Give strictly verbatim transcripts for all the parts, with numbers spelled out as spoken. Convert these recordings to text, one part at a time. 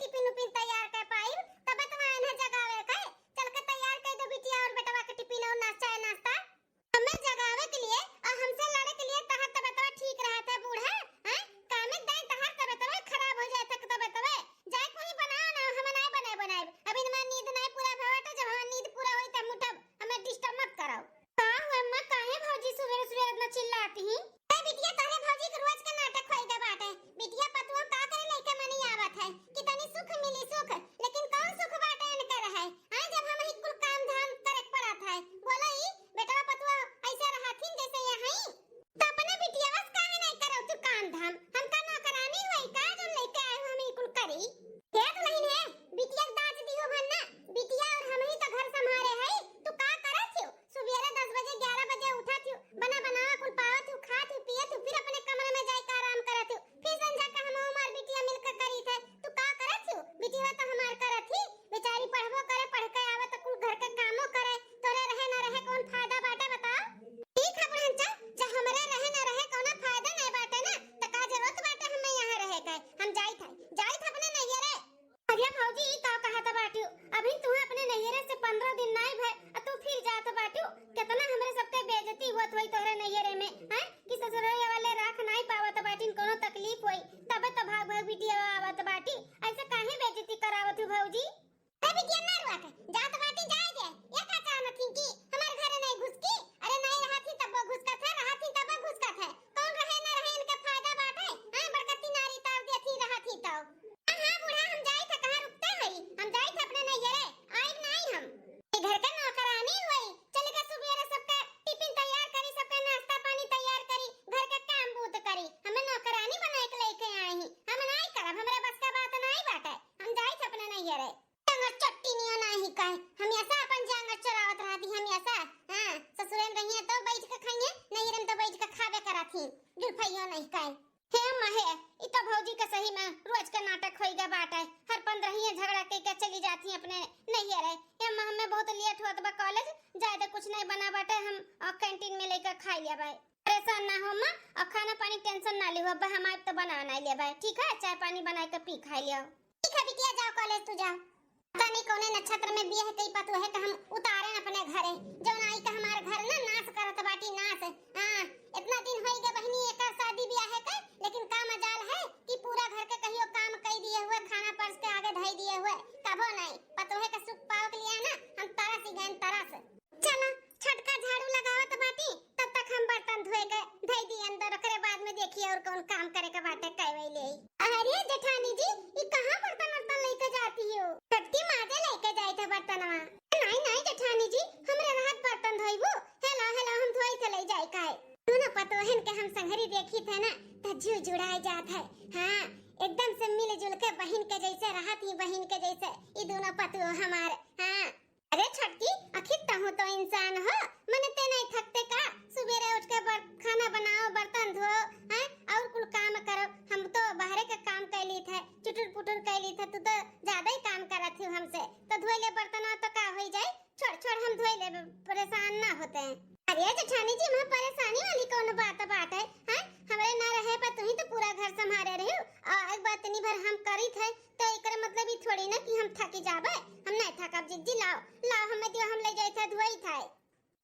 टिफिन उफिन तैयार कर पाइब, तबे तो वहाँ इन्हें जगावे के। चल के तैयार कर दो बिटिया और बेटवा के टिफिन और नाश्ता है नाश्ता। हमें जगावे के लिए और हमसे लड़े के लिए तहार तबियतवा ठीक रहत है बूढ़ा, हैं? कामे दाई तहार तबियतवा खराब हो जाए तक तबियतवा। जाए कोई बनाओ ना, हम नाई बने बनाए। अभी हमार नींद नाई पूरा भवा तो जब हमार नींद पूरा होई तब उठब, हमें डिस्टर्ब मत करो। का हुआ अम्मा, काहे भौजी सुबेरे सुबेरे इतना चिल्लाती ही? ए बिटिया, तोहरे भौजी के रोज के नाटक होई गए बाटे। बिटिया पतुआ का करे लइके मनी आवत है कि तनी सुख मिली सुख, लेकिन कौन सुख बाटे इनके रहे? हाँ, जब हम ही कुल काम धाम करे के पड़त है। बोलो ई बेटवा पतुआ ऐसे रहथिन जैसे ये हई। तो अपने बिटिया बस काहे नहीं करो तू काम धाम? हम का नौकरानी होई का जो लइके आए हो हम ई कुल करी? हे दुल्हन हे, बिटिया के दाज दियो भन ना, बिटिया और हम ही तो घर संभारे है। तू का करत हो? सुबेरे दस बजे, ग्यारह बजे उठत हूँ, बना बनावा कुल पावत हूँ, खात हूँ, पियत हूँ, फिर अपने कमरे में जाए के आराम करत हूँ, फिर संझा का हम हमार बिटिया मिलकर करी थे। तू का करत हूँ? बिटिया तो हमार करत ही, बेचारी पढ़बो करे, पढ़ के आवे तो कुल घर के कामो करे, तोरे रहे ना रहे कौन फायदा बाटे बताओ? ठीक है बुढ़नचा, जब हमरे रहे ना रहे कौनो फायदा नहीं बाटे ना, तो का जरूरत बाटे हमें यहाँ रहे के? हम जाइत है, जाइत अपने नैहरे। अरे भौजी, ई का कहत बाटियो? अभी तू अपने नैहरे से पंद्रह दिन नाई भए, आ तू फिर जात बाटियो। कितना हमरे सबके बेइज्जती होत होई तोहरे नैहरे में, हैं? कि ससुरैया वाले राख नाई पावत बाटिन, कोनो तकलीफ होई, तबे तो भाग भाग बिटिया आवत बाटी। ऐसे काहे बेइज्जती करावत हो भौजी? अरे बिटिया ना रुआ के, जात बाटी जाए दे। ये का चाहत थी कि हमारे घर नहीं घुसकी? अरे नहीं रहत ही तब घुसकत है, रहत ही तब घुसकत है। कौन रहे ना रहे इनके फायदा बाटे? हाँ, बड़कती नारी तार देती रहत ही तो। हाँ, हाँ, बूढ़ा, हम जाई था, कहाँ रुकते हई? हम जाई था अपने नैहरे, आइब नाई हम। ये घर के नौकरानी होई, चल के सुबेरे सबके टिफिन तैयार करी, सबके नाश्ता पानी तैयार करी, घर के काम बूत करी। हमें नौकरानी बनाए के लेके आई ही, हम नाई करब, हमरे बस का बात नाई बाटे। हम जाई था अपने नैहरे। जांगर चट्टी नियो नाई काहे, हम ऐसा अपन जांगर चोरावत रहती, हम ऐसा। हाँ, ससुरे में रहिए तो बैठ के खाइए, नैहरे में तो बैठ के खाबे करत ही, जुल्फइयो नहीं काहे। हे अम्मा हे, ई तो भौजी के सही में रोज के नाटक होई गए बाटे। हर पंद्रहिये झगड़ा कई के चली जाती अपने नैहरे। ए अम्मा, हमें बहुत लेट होत बा कॉलेज, जाए दे कुछ नहीं बना बाटे, हम, अ, कैंटीन में लेकर खाई लिया भाई। परेशान ना हो अम्मा, और खाना पानी टेंशन ना लिहो, अब हम आइब तो बना ना लिया भाई, ठीक है? चाय पानी बनाए के पी खाई लियो। ठीक है बिटिया, जाओ कॉलेज तू जाओ। पता नहीं कौने नक्षत्र में बियाह कई पतोहे का हम उतारे न अपने घरे। जौन आई का हमार घर ना नाश करत बाटी, नाश। हाँ, इतना दिन होई गए बहिनी एकर शादी बियाह है का, लेकिन का मजाल है कि पूरा घर के कहियो काम कई दिए हुए, खाना परस के आगे धई दिए हुए, कभो नहीं। पतोहे का सुख पावे के लिए ना हम तरस ही गए, तरस। चला, छोटका झाड़ू लगावत बाटी, तब तक हम बर्तन धोए के धई दी अंदर, ओकरे बाद में देखिए और कौन काम करे के बाटे, कई वही ले। अरे जेठानी जी, ई कहाँ बर्तन वर्तन लेके जाती हो? छोटकी माजे लेके जाए थे बर्तनवा। नहीं, नहीं जेठानी जी, हमरे रहत बर्तन धोइबू। हेलो, हेलो, हम धोई थे ले जाए काहे। दोनों पतोहन के हम संघरी देखी थे ना, त जीव जुड़ाए जात है। हाँ, एकदम से मिलजुल के बहिन के जैसे रहत ही, बहिन के जैसे ई दोनों पतोह हमार। हाँ, अरे छोटकी, आखिर तहूँ तो इंसान हो, मने ते नहीं थकते का? सुबेरे उठ के बर-, खाना बनाओ, बर्तन धो, हैं, और कुल काम करो। हम तो बाहरे का काम कैली थे, चुटुर पुटुर कैली थे, तू तो ज्यादा ही काम करत हो हमसे। तो धोई ले बर्तन तो का होई जाए, छोड़ छोड़ हम धोई ले, परेशान ना होते हैं। अरे जेठानी जी, मैं परेशानी वाली कौन बात बात है, हैं? हमरे ना रहे पर तू ही तो पूरा घर संभारे रही हो, और एक बात नहीं भर हम करी थे, तो एकर मतलब ई थोड़ी ना कि हम थकी जाबे, हम नहीं थकब। जिज्जी लाओ, लाओ हमें दियो, हम ले जाई थे धोई थे।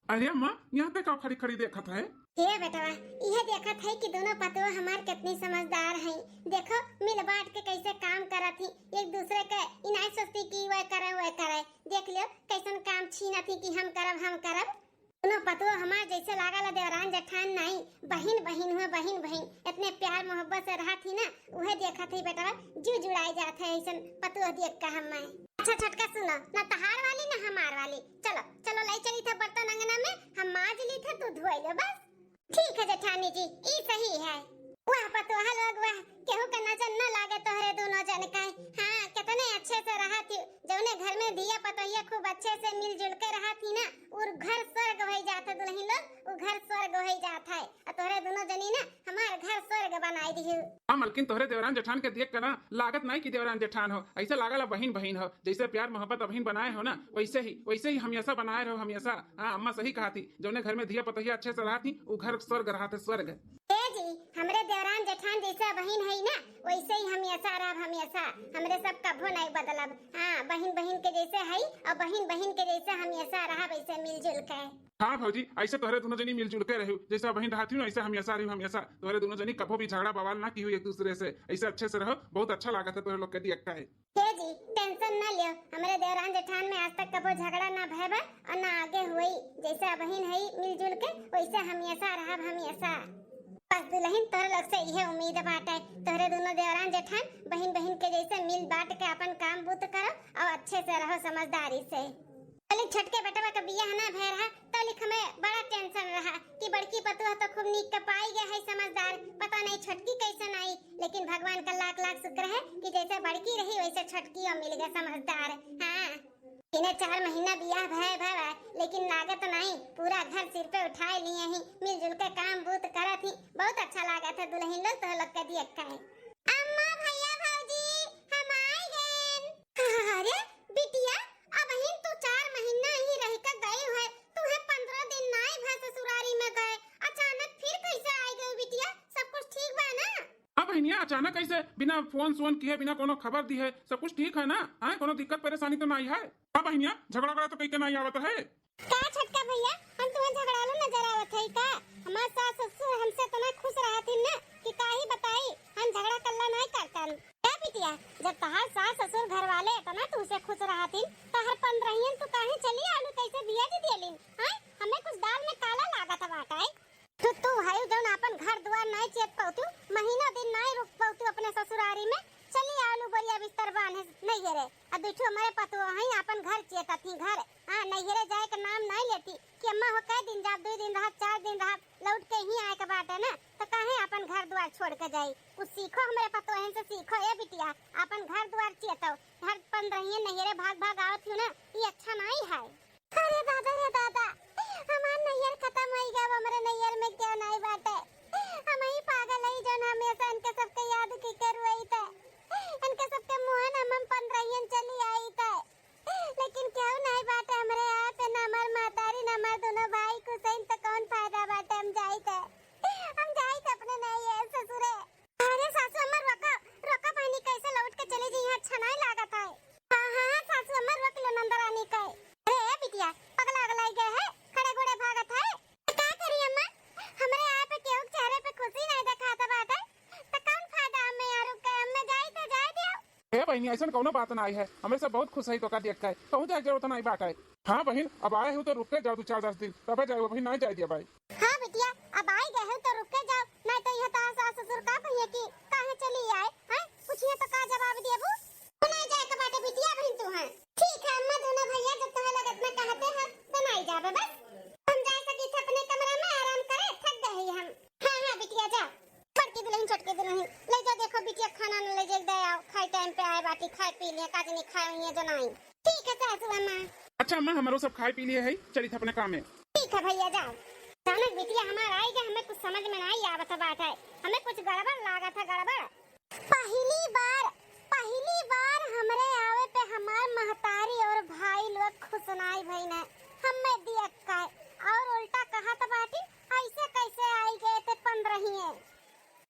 अरे अम्मा, यहाँ पे का खड़ी खड़ी देखत है? हे बेटवा, यह देखत है कि दोनों पतोह हमार कितनी समझदार हैं। देखो मिल बांट के कैसे काम करत ही, एक दूसरे के ई नहीं सोचती कि वह करे वह करे। देख लियो कैसन काम छीनत ही कि हम करब हम करब। दोनों पतोह हमार जैसे लागल देवरान जेठान नाई, बहिन बहिन हुए, बहिन बहिन, इतने प्यार मोहब्बत से रहत ही ना, उहे देखत ही बेटवा, जीव जुड़ाई जात है ऐसन पतोह देख के हमें। अच्छा छोटका सुनो, ना तहार वाली ना हमार वाली, चलो चलो ले चली था बर्तन अंगना में, हम माज ली था, तू धोई लो बस। ठीक है जेठानी जी, ई सही है। वाह पतोह लोग वाह, केहू का नजर न लागे तोहरे दोनों जन का। हाँ, कितने अच्छे से रहत ही, जो अपने घर में धिया पतोहिया खूब अच्छे से मिलजुल के रहत ही ना, उ घर स्वर्ग होइ जात है दुलहिन लोग, उ घर स्वर्ग होइ जात है। आ तोहरे दुनो जनी ना हमार घर स्वर्ग बनाइ दिहु। हाँ मलकिन, तोहरे देवरान जेठान के देख के ना लागत नाहीं कि देवरान जेठान हो, अइसे लागल बहिन बहिन हो। जइसे प्यार मोहब्बत अबहिन बनाए हो ना, वइसे ही, वइसे ही हमेसा बनाए रहो, हमेसा। हाँ, अम्मा सही कहत ही, जउने घर में धिया पतोहिया अच्छे से रहत ही, उ घर स्वर्ग रहत है, स्वर्ग। ए जी, हमरे देवरान जेठान जइसे बहिन है ना, वइसे ही हमेसा रहब, हमेसा। हमरे सब कभो नाहीं बदलब। हाँ, बहिन बहिन के जइसे है अउर बहिन बहिन के जइसे हमेसा रहब, अइसे मिलजुल के। हाँ भौजी, अइसे तोहरे दुनो जनी मिलजुल के रहू, जइसे बहिन रहत ही ना, अइसे हमेसा रहू, हमेसा। तोहरे दुनो जनी कभो भी झगड़ा बवाल ना किहू एक दूसरे से, अइसे अच्छे से रहो, बहुत अच्छा लागत है तोहरे लोग के दियक्का है। हे जी, tension ना लियो, हमरे देवरान जेठान में आज तक कबो झगड़ा ना भय बा अउर ना आगे होई। जइसे अबहिन हई मिलजुल के, वइसे हमेसा रहब, हमेसा। बस दुलहिन, तोहरे लोग से इहे उम्मीद बाटे, तोहरे दुनो देवरान जेठान बहिन बहिन के जइसे मिल बाँट के आपन काम बूत करो अउर अच्छे से रहो समझदारी से। तलिक छोटके बेटवा के बियाह ना भय रहा, तलिक हमें बड़ा tension रहा कि बड़की पतोह तो खूब नीक के पाई गए है समझदार, पता नहीं छोटकी कैसन आई। लेकिन भगवान का लाख लाख शुक्र है कि जइसे बड़की रही वइसे छोटकियो मिल गए समझदार। हाँ, इन्हें चार महीना बियाह भय भय बा, लेकिन लागत नहीं, पूरा घर सिर पे उठाए लिए ही, मिलजुल के काम बूत करत ही। बहुत अच्छा लागत है दुलहिन लोग, तोह लोग के दियक्का है। अम्मा, भइया, भौजी, हम आइ गएन। अरे बिटिया, अबहिन तू चार महीना ही रहि के गए है, तुहे पन्द्रह दिन नाई भय ससुरारी में गए, अचानक फिर कैसे आइ गए बिटिया? सब कुछ ठीक बा ना? हाँ बहिनिया, अचानक कैसे, बिना फोन सोन किहे, बिना कोनो खबर दिहे, सब कुछ ठीक है ना? हाँ, कोनो दिक्कत परेशानी तो नाई है? हाँ बहिनिया, झगड़ा वगड़ा तो कइके नाई आवत है? का छोटका भइया, हम तुहें झगड़ालू नजर आवत हई का? हमार सास ससुर हमसे इतना खुश रहत हिन ना कि का ही बताई, हम झगड़ा कल्ला नाई करतन। ए बिटिया, जब तहार सास ससुर घर वाले इतना तुहसे खुश रहत हिन, त हर पन्द्रहियन तू काहे चली आलू, कैसे बिया जी दियलिन? हाँ, हमें कुछ दाल में काला लागत बाटे। तू, तू हयू जौन आपन घर दुआर नाई चेत पौतू, महीना दिन नाई रुक पौतू अपने ससुरारी में, चली आलू बोरिया बिस्तर बांधे नैहरे। आ दुठो हमरे पतोह हई, आपन घर चेतत ही घर। हाँ, नैहरे जाए के नाम नाई लेती कि अम्मा हो कै दिन जाब, दुई दिन रहब, चार दिन रहब, लौट के ही आए के बाटे ना, त काहे आपन घर दुआर छोड़ के जाई? कुछ सीखो हमरे पतोहन से सीखो ए बिटिया, आपन घर दुआर चेतो, हर पन्द्रहिये नैहरे भाग भाग आवत हू ना, ई अच्छा नाई है। अरे दादा रे दादा, हमार नैहर खतम होई गया, अब हमरे नैहर में केहू नाई बाटे। हम ही पागल हई जौन हमेशा इनके सबके याद की के रोई थे। इनके सबके मुहन हम, हम पन्द्रहियन चली आई थे। लेकिन केहू नाई बाटे हमरे यहाँ पे, ना हमार महतारी, ना हमार दोनों भाई कुछ हईन, तो कौन फायदा बाटे, हम जाई थे। हम जाई थे अपने नैहर ससुरे। अरे सासू अम्मा, रोका, रोका बहिनी, कैसे लौट के चली जी, यहाँ अच्छा नाई लागत है। हाँ, हाँ, हाँ, सासू अम्मा, रोक लो नंदरानी के। अरे ए बिटिया, पगला अगलाई गए है, खड़े घोड़े भागत है। त का करी अम्मा, हमरे यहाँ पे केहू के चेहरे पे खुशी नाई देखात बाटे, त कौन फायदा हमें यहाँ रुक के, हमें जाई त जाए दियो। ए बहिनी, ऐसन कौनो बात नाई है, हमरे सब बहुत खुश है तोका देख के, कहूँ जाए जरूरत नाई बाटे। हाँ बहिन, अब आए हो तो रुक के जाओ दो चार दस दिन, तबे जाओ, अभी नाई जाए दिया भाई। हाँ बिटिया, अब आई गए हो तो रुक के जाओ, नाई तो यह तार सास ससुर का कहिए कि काहे चली आए, हैं? पूछिए तो का जवाब देबू? तू नाई जाए के बाटे बिटिया बहिन तू हैं। ठीक है अम्मा, दोनों भैया जब तोहे लगे इतना कहते हैं तो नाई जाबे बस। हम जाए सकी थे अपने कमरा में आराम करे, थक गए ही हम। हाँ, हाँ बिटिया जा। बड़की दुलहिन, छोटकी दुलहिन, ले जा देखो बिटिया खाना न ले जाए, दे आओ, खाई टाइम पे आए बाटी, खाए पी लिए, काज नहीं खाए हुई है जो नाई। ठीक है सासू अम्मा। अच्छा अम्मा, हमरो सब खाए पी लिए है, चली थे अपने काम में। ठीक है भैया जाओ। अचानक बिटिया हमार आई गए, हमें कुछ समझ में नाई आवत बाटे, हमें कुछ गड़बड़ लागत है, गड़बड़। पहली बार, पहली बार हमरे आवे पे हमार महतारी और भाई लोग खुश नाई भइन है, हमें दियक्का है और उल्टा कहत बाटी, ऐसे कैसे आई गए थे पन्द्रहिये।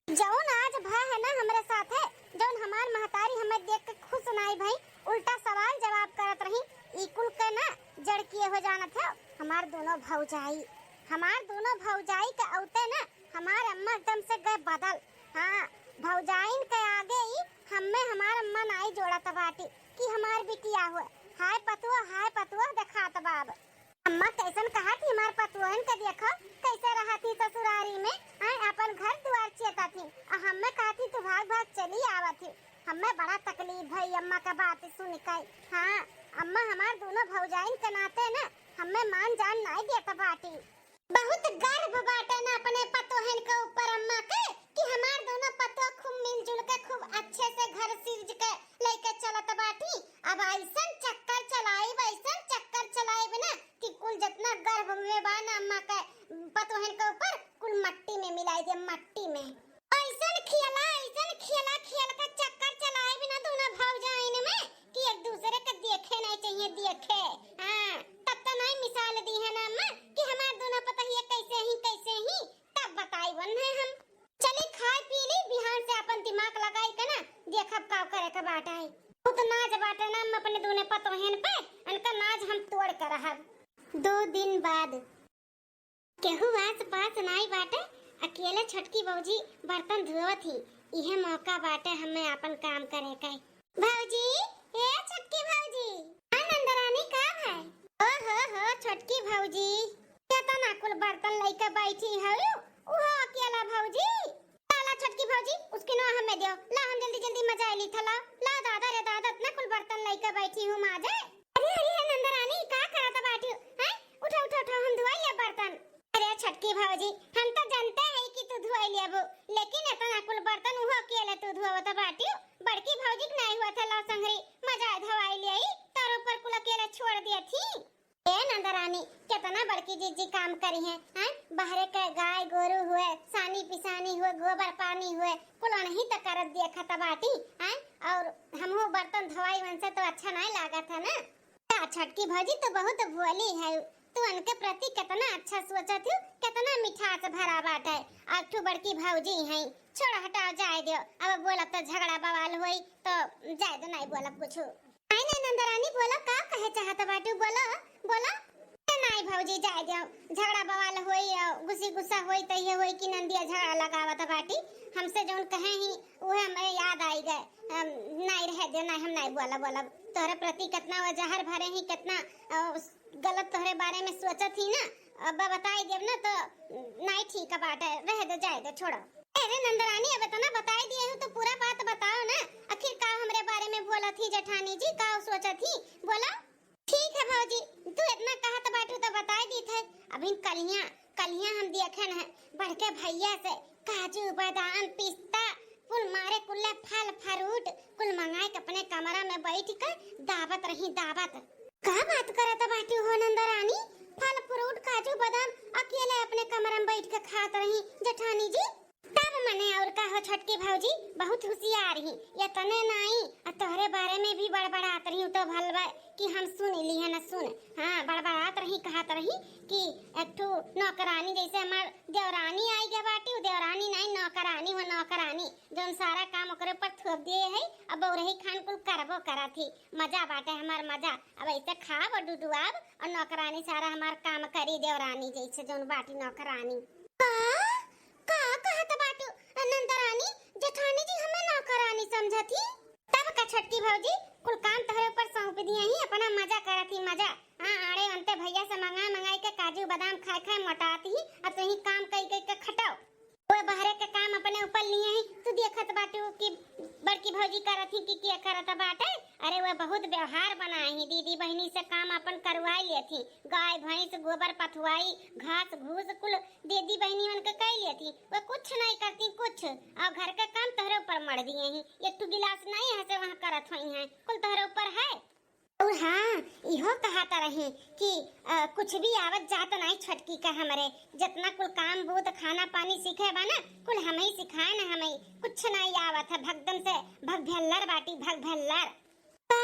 जौन आज भय है ना हमरे साथे, जौन हमार महतारी हमें देख के खुश नाई भई, उल्टा सवाल जवाब करत रही, ई कुल के ना जड़ किए हो जानत है हमार दोनों भौजाई। हमार दोनों भौजाई के औते ना हमार अम्मा एकदम से गए बदल। हाँ, भौजाइन के आगे ही हमें हमार अम्मा नाई जोड़त बाटी कि हमार बिटिया हुए। हाय पतुआ, हाय पतुआ देखात बाब। अम्मा कैसन कहत ही हमार पतुअन के देखो, कैसे रहत ही ससुरारी में, आए अपन घर दुआर चेतत ही, आ हमें कहत ही तू भाग भाग चली आवत ही। हमें बड़ा तकलीफ भई अम्मा का बात सुन के। हाँ, अम्मा हमार दोनों भौजाइन के नाते ना हमें मान जान नाई देत बाटी। बहुत गर्व बाटे ना अपने पतोहन के ऊपर अम्मा के कि हमार दोनों पतोह खूब मिलजुल के खूब अच्छे से घर सिरज के लेके चलत बाटी। अब ऐसन चक्कर करे के बाटे है। बहुत नाज बाटे ना हम अपने दूने पतोहन पे, इनका नाज हम तोड़ के रहब। दो दिन बाद। केहू आस पास नाई बाटे, अकेले छोटकी भौजी बर्तन धोवत ही। इहे मौका बाटे हमें आपन काम करे के। भौजी, ए छोटकी भौजी। हाँ नंदरानी, का है? ओ हो हो छोटकी भौजी, केतना कुल बर्तन लइके बैठी हऊ, उहो अकेला भौजी। ला, ला छोटकी भौजी, उसकी नो हमें दियो। ला, हम जल्दी जल्दी मजा ली था, ला। ला दादा रे दादा, इतना कुल बर्तन लइके बैठी हूँ माजे। अरे, अरे, हे नंदरानी, का करत बाटी? हैं? उठो, उठो, उठो, हम धुआई ले बर्तन। अरे छोटकी भौजी, हम तो जानते हैं कि तू धुआई लेबू, लेकिन इतना कुल बर्तन उहो अकेले तू धुआवत बाटी। बड़की भौजी के नहीं हुआ था, ला संगरी, मजा धुआई ले आई, तार ऊपर कुल अकेले छोड़ दिया थी। ए नंदरानी, केतना बड़की जीजी काम करी हैं, हैं? बहरे के गाय गोरू हुए, सानी पिसानी हुए, गोबर पानी हुए, कुल उनही त करत देखत बाटी, हैं? और हमहू बर्तन धोवाई उनसे तो अच्छा नहीं लागत है ना। का छोटकी भौजी तो बहुत भोली है, तू उनके प्रति केतना अच्छा सोचत हू, केतना मिठास भरा बाटे। अब तू बड़की भौजी है, छोड़ हटाओ, जाए दियो। अब बोलब तो झगड़ा बवाल होई, तो जाए दो, नहीं बोलब कुछ। आई नहीं नंदरानी, बोलो, का कहे चाहत बाटू, बोलो, बोलो। ए, नाई भौजी, जाए दियो, झगड़ा बवाल होई और गुस्सी गुस्सा होई तो ये होई कि नंदिया झगड़ा लगावत बाटी। हमसे जौन कहे ही उहे हमें याद आई गए, हम नाई रहे दियो, नाई हम नाई बोला, बोला। तोहरे प्रति कितना वो जहर भरे ही, कितना अ, उस गलत तोहरे बारे में सोचत ही ना, अब बताई देब ना तो नाई ठीक बाटे, रहे दो, जाए दो, छोड़ो। अरे नंदरानी, अब इतना बताई दिए हूँ तो पूरा बात बताओ ना, आखिर का हमरे बारे में बोलत ही जेठानी जी, का सोचत ही, बोला। ठीक है भौजी, तू इतना कहत बाटू तो बताई दीत है। अभी कलिया, कलिया हम देखे न है, बड़के भैया से काजू, बादाम, पिस्ता, कुल मारे कुल्ले फल फ्रूट, कुल मंगाए के अपने कमरा में बैठ के दाबत रही, दाबत। का बात करत बाटू हो नंदरानी? फल फ्रूट, काजू, बादाम अकेले अपने कमरा में बैठ के खात रही जेठानी जी। तब मने और का हो छोटकी भौजी, बहुत होशियार ही, ये तने नाई, आ तोहरे बारे में भी बड़बड़ात रही तो भलवा कि हम सुन ली है ना, सुन, हाँ, बड़बड़ात रही, कहत रही कि एक ठो नौकरानी, जैसे हमार देवरानी आई गए बाटी, उ देवरानी नाई, नौकरानी हो, नौकरानी, जौन सारा काम ओकरे ऊपर थोप दिए है, अब बौरही खान कुल करबो करत ही। मजा बाटे हमार मजा, अब ऐसे खाब और डुडुआब और नौकरानी सारा हमार काम करी, देवरानी जैसे जौन बाटी नौकरानी। का? का कहत बाटू नंदरानी? जेठानी जी हमें नौकरानी समझत ही? तब का छोटकी भौजी, कुल काम तोहरे ऊपर सौंप दिए ही, अपना मजा करत ही, मजा। हाँ, आड़े अंते भैया से मंगा मंगाई के काजू बादाम खाए खाए मोटात ही, आ तू ही काम कई कई के खटाओ। वो बहरे के काम अपने ऊपर लिए ही, तू देखत बाटू कि बड़की भौजी करत ही कि के करत बाटे। अरे वो बहुत व्यवहार बनाए ही, दीदी बहिनी से काम अपन करवाई लेत ही, गाय भैंस गोबर पथुआई घास घूस कुल दीदी बहिनी मन के कई लेत ही, वो कुछ नहीं करती कुछ, और घर के काम तोहरे ऊपर मर दिए ही। एक ठो गिलास नहीं है से वहाँ करत होई हैं, कुल तोहरे ऊपर है। और हाँ, इहो कहत रही कि अ, कुछ भी आवत जात नहीं छोटकी का हमरे, जितना कुल काम बूत खाना पानी सीखे बा ना, कुल हम ही सिखाए ना, हम ही कुछ नहीं आवत है, भगदम से भगभेल्लर बाटी, भगभेल्लर। का?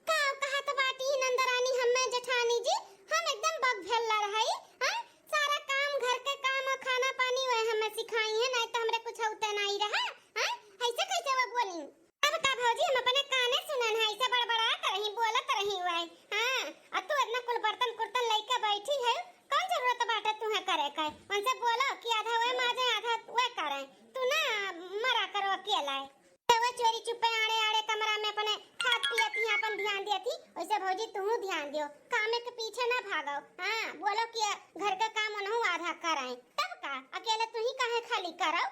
का कहत बाटी नंदरानी हमें जेठानी जी? हम एकदम बगभेल्लर हई, हैं? सारा काम घर के काम और खाना पानी वह हमें सिखाई है, नहीं तो हमरे कुछ होते नहीं रहा, हैं? ऐसे कैसे वो बोली? अब का भौजी, हम अपने काने सुनन है, ऐसे बड़बड़ात रही, बोलत रही वह, हाँ? और तू इतना कुल बर्तन कुर्तन लेके बैठी है, कौन जरूरत बाटे तुहे करे के? उनसे बोलो कि आधा वह माजे, आधा वह करे, तू ना मरा करो अकेला है। तो वो चोरी चुप्पे आड़े आड़े कमरा में अपने खात पियत ही, अपन ध्यान देत ही, वैसे भौजी तू ध्यान दियो, काम के पीछे ना भागो। हाँ, बोलो कि घर का काम उनहु आधा कराए, तब का अकेले तू ही काहे खाली करो?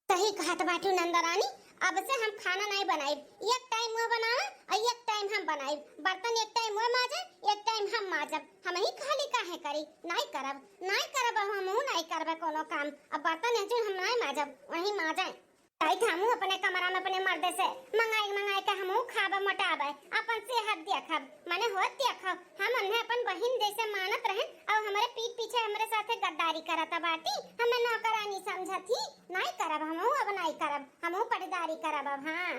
सही कहत बाटू नंदरानी, अब से हम खाना नहीं बनाइब, एक टाइम वो बनावे और एक टाइम हम बनाइब, बर्तन एक टाइम वो माजे, एक टाइम हम माजब, हम ही खाली काहे करी? नहीं करब, नहीं करब, अब हमहू नहीं करबे कोनो काम, अब बर्तन है जो हम नहीं माजब, वही माजे। जाइत हमहू अपने कमरा में अपने मर्दे से मंगाई मंगाई के हमहू खाबे मोटाबे, अपन सेहत देखब, माने होत देखब। हम उन्हें अपन बहिन जैसे मानत रहन, अब हमरे पीठ पीछे हमरे साथे गद्दारी करत बाटी, हमें नौकरानी समझत ही। नाई करब हमहू, अब नाई करब, हमहू पटदारी करब अब। हाँ।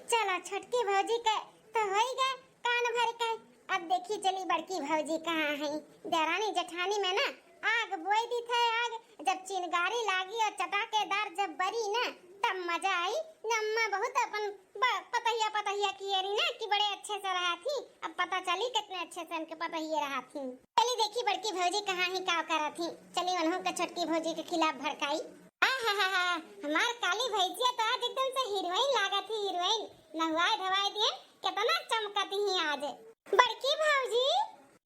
चलो, छोटकी भौजी के तो होई गए कान भर के। अब देखी चली बड़की भौजी कहाँ है। देरानी जेठानी में ना आग बोई दी थे आग। जब चिनगारी लागी और चटाकेदार जब बरी ना, तब मजा आई। अम्मा बहुत अपन ब-, पतहिया पतहिया किहे रही ना कि बड़े अच्छे से रहत ही। अब पता चली कितने अच्छे से उनके पतहिए रहत ही। चली देखी बड़की भौजी कहाँ ही का करत ही। चली उन्हों के छोटकी भौजी के खिलाफ भड़काई। आहाहाहा, हमार काली भैंसिया तो आज एकदम से हीरोइन लागत ही, हीरोइन। नहवाए धवाए दिए, कितना चमकत ही आज। बड़की भौजी।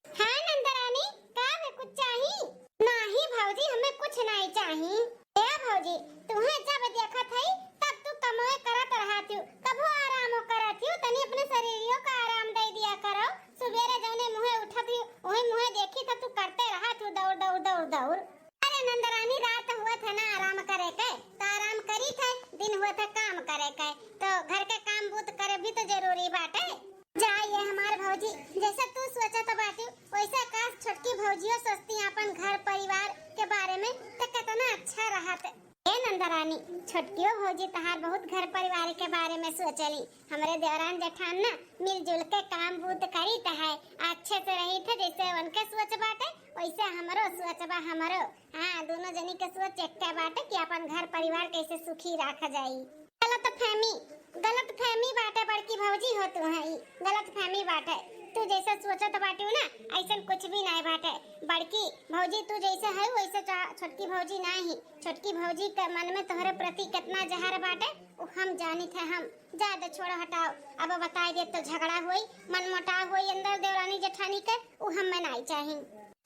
हाँ नंदरानी, का में कुछ चाही? नाही भौजी, हमें कुछ नाही चाही। ए भौजी, तुहे जब देखत हई तब तू कमवे करत रहत हू, कभो आरामो करत हू, तनी अपने शरीरियो का आराम दे दिया करो। सुबेरे जौने मुहे उठत हू, वही मुहे देखी त तू करते रहत हू दौड़ दौड़ दौड़ दौड़। अरे नंदरानी, रात हुआ था ना आराम करे के, तो आराम करी थे, दिन हुआ था काम करे के, तो घर के काम बूत करे भी तो जरूरी बाटे। जा ये हमार भौजी, जैसे तू सोचत बाटी, वैसे काश छोटकी भौजियो सोचती अपन घर परिवार के बारे में, तो कितना अच्छा रहत। ए नंदरानी, छोटकियो भौजी तहार बहुत घर परिवार के बारे में सोचली। हमरे देवरान जेठान ना मिलजुल के काम बूत करीत है, अच्छे से रहीत है, जैसे उनके सोच बाटे वैसे हमरो सोच बा हमरो। हाँ, दोनों जनी के सोच एक्के बाटे कि अपन घर परिवार कैसे सुखी राखा जाई। गलत फहमी, गलत फहमी बाटे बड़की भौजी हो तू है, गलत फहमी बाटे। तू जैसे सोचत बाटू ना, ऐसन कुछ भी नाय बाटे। बड़की भौजी तू जैसे है वैसे चा-, छोटकी भौजी ना ही। छोटकी भौजी के मन में तोहरे प्रति कितना जहर बाटे, उ हम जानित है हम। जा दे, छोड़ो, हटाओ। अब बताई दे तो झगड़ा होई, मनमुटाव होई अंदर देवरानी जेठानी के, उ हमें नाई चाही।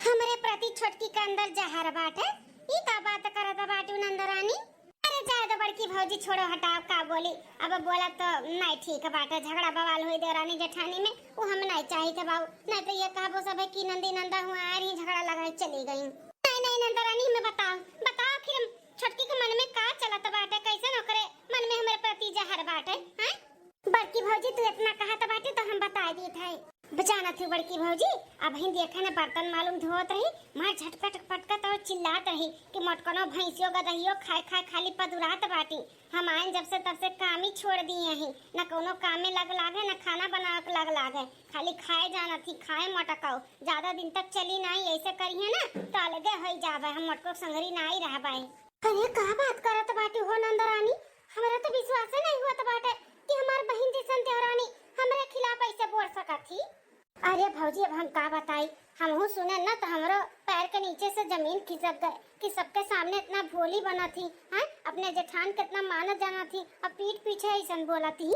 हमरे प्रति छोटकी के अंदर जहर बाटे, ई का बात करत बाटू नंदरानी? अरे जाए दो बड़की भौजी, छोड़ो, हटाओ, का बोली, अब बोला तो नाई ठीक बाटे, झगड़ा बवाल होई देवरानी जेठानी में, उ हम नाई चाहित बाऊ, नाई तो ये कहबो सब है कि नंदी नंदा हुआ आ रही, झगड़ा लगाई चली गई। नहीं नहीं नंदरानी, हमें बताओ, बताओ आखिर हम छोटकी के मन में का चलत बाटे, कैसन ओकरे मन में हमरे प्रति जहर बाटे, हैं? बड़की भौजी, तू इतना कहत बाटे तो हम बताई देत है। जानत हूँ बड़की भौजी, अबहिन देखे न बर्तन मालूम धोत रही, मार झटपट पटकत और चिल्लात रही कि मोटकनो भैंसियो गदहियो खाए खाए खाली पदुरात बाटी। हम आइन जब से तब से काम ही छोड़ दिए ही, न कौनो काम में लग लागे, न खाना बनावे के लग लागे, खाली खाए जानत ही, खाए मोटकाओ। ज्यादा दिन तक चली नाई, ऐसे करिए ना तो अलगे होई जाबे, हम मोटको संगरी नाई रहबे। अरे का बात करत बाटी हो नंदरानी, हमरा तो विश्वासे नहीं होत बाटे कि हमार बहिन जैसन देवरानी हमरे खिलाफ ऐसे बोल सकत ही। अरे भौजी, अब हम का बताई, हमहू सुने न तो हमरो पैर के नीचे से जमीन खिसक गए कि सबके सामने इतना भोली बनत ही, हैं? अपने जेठान के इतना मानत जानत ही, अब पीठ पीछे ऐसन बोलत ही।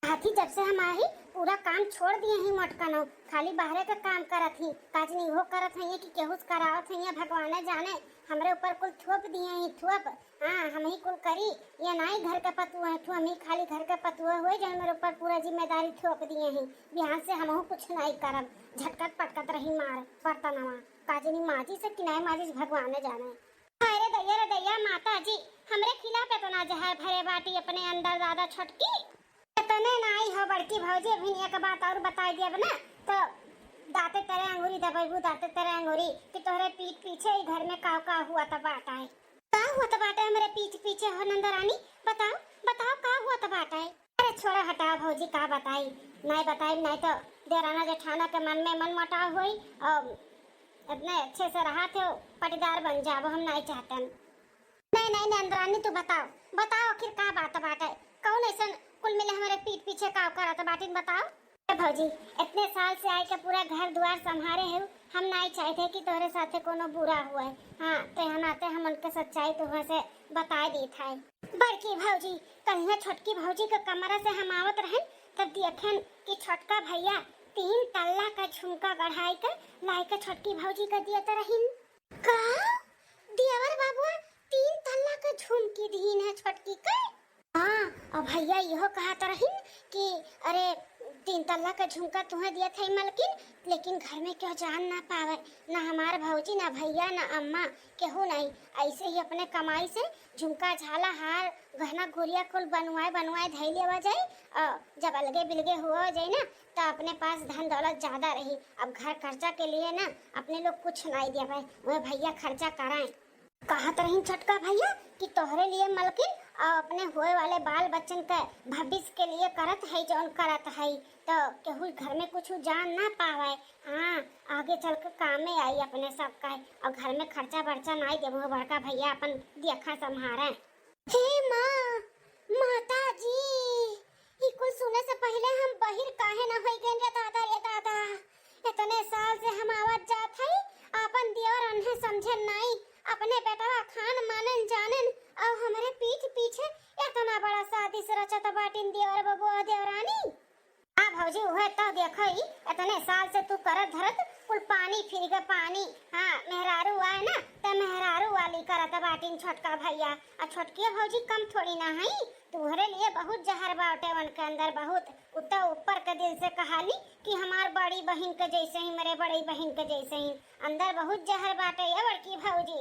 हाथी जब से हम आही, पूरा काम छोड़ दिए ही मोटकनो, खाली बाहरे का काम करत ही। काजनी वो करत है कि केहू से करावत है, भगवाने जाने, हमरे ऊपर कुल थोप दिए ही, थोप। हाँ, हम ही कुल करी, ये नाई घर के पतुआ है, हम ही खाली घर के पतुआ हुए, जो मेरे ऊपर पूरा जिम्मेदारी थोप दिए ही। बिहान से हमहू कुछ नाई करब, झटकत पटकत रही मार बर्तनवा, काजनी माजी से कि नाई माजी से भगवाने जाने। हाय रे दैया, रे दैया, माता जी, हमरे खिलाफ इतना जहर भरे बाटी अपने अंदर दादा छोटकी। इतने नाई हो बड़की भौजी, अभी एक बात और बताई देब ना, तो दांते तेरे अंगूरी दबेबू, दांते तेरे अंगूरी, कि तोहरे पीठ पीछे ही घर में काव का हुआ त बाटा है। का हुआ त बाटा है हमरे पीठ पीछे हो नंदरानी? बताओ, बताओ का हुआ त बाटा है? अरे छोड़ा हटाओ भौजी, का बताई, नाई बताई, नाई तो देराना जेठाना के मन में मन मोटाव होई और इतने अच्छे से रहा थे, पटीदार बन जाबो, हम नाई चाहतन। नहीं, नहीं, नंदरानी, तू बताओ, बताओ आखिर का बात बाटे? कौन ऐसन कुल मिले हमरे पीठ पीछे काव करत बाटिन, बताओ। ए भौजी, इतने साल से आए के पूरा घर दुआर संभारे है, हम नाई चाहते कि तोहरे साथे कोनो बुरा हुए। हाँ, ते हम आते, हम उनके सच्चाई तोहरे से बताए देत है। बड़की भौजी, कलिया छोटकी भौजी के कमरा से हम आवत रहन, तब देखन कि छोटका भैया तीन तल्ला का झुमका गढ़ाई के लाई के छोटकी भौजी के दियत रहिन। का? देवर बाबुआ तीन तल्ला के झुमकी दीन है छोटकी के? हाँ, और भैया इहो कहत रहिन कि अरे, तीन तल्ला के झुमका तुहे दियत है मलकिन, लेकिन घर में केहू जान ना पावे, ना हमार भौजी, ना भैया, ना अम्मा, केहू नहीं। ऐसे ही अपने कमाई से झुमका, झाला, हार, गहना, गुरिया कुल बनवाए बनवाए धई लेवा जाई, और जब अलगे बिलगे हुआ जाई ना, तो अपने पास धन दौलत ज्यादा रही। अब घर खर्चा के लिए ना अपने लोग कुछ नहीं देवे, वह भैया खर्चा कराएं। कहत रही छोटका भैया कि तोहरे लिए मलकिन और अपने होए वाले बाल बच्चन के भविष्य के लिए करत है, जौन करत है, तो केहू घर में कुछ जान ना पावे। हाँ, आगे चल के काम में आई अपने सबका, और घर में खर्चा बर्चा नहीं देबो, बड़का भैया अपन देखा संभारे। हे माँ, माता जी, ई कुल सुने से पहिले हम बहिर काहे ना होई गइन रे दादा, रे दादा। इतने साल से हम आवत जात हई, आपन देवर अन्हे समझेन नाई, अपने बेटवा खान मानेन जानेन, अउ हमरे पीठ पीछे इतना बड़ा साजिश रचत बाटिन देवर बबुआ देवरानी। आ भौजी, उहे तो देखो, ई इतने साल से तू करत धरत कुल पानी फिर गए पानी। हाँ, मेहरारू आए ना, त मेहरारू वाली करत बाटिन छोटका भैया। आ छोटकिया भौजी कम थोड़ी ना हई, तोहरे लिए बहुत जहर बाटे उनके अंदर, बहुत। उ तो ऊपर के दिल से कहाली कि हमार बड़ी बहिन के जैसे ही, मेरे बड़ी बहिन के जैसे ही। अंदर बहुत जहर बाटे ये बड़की भौजी।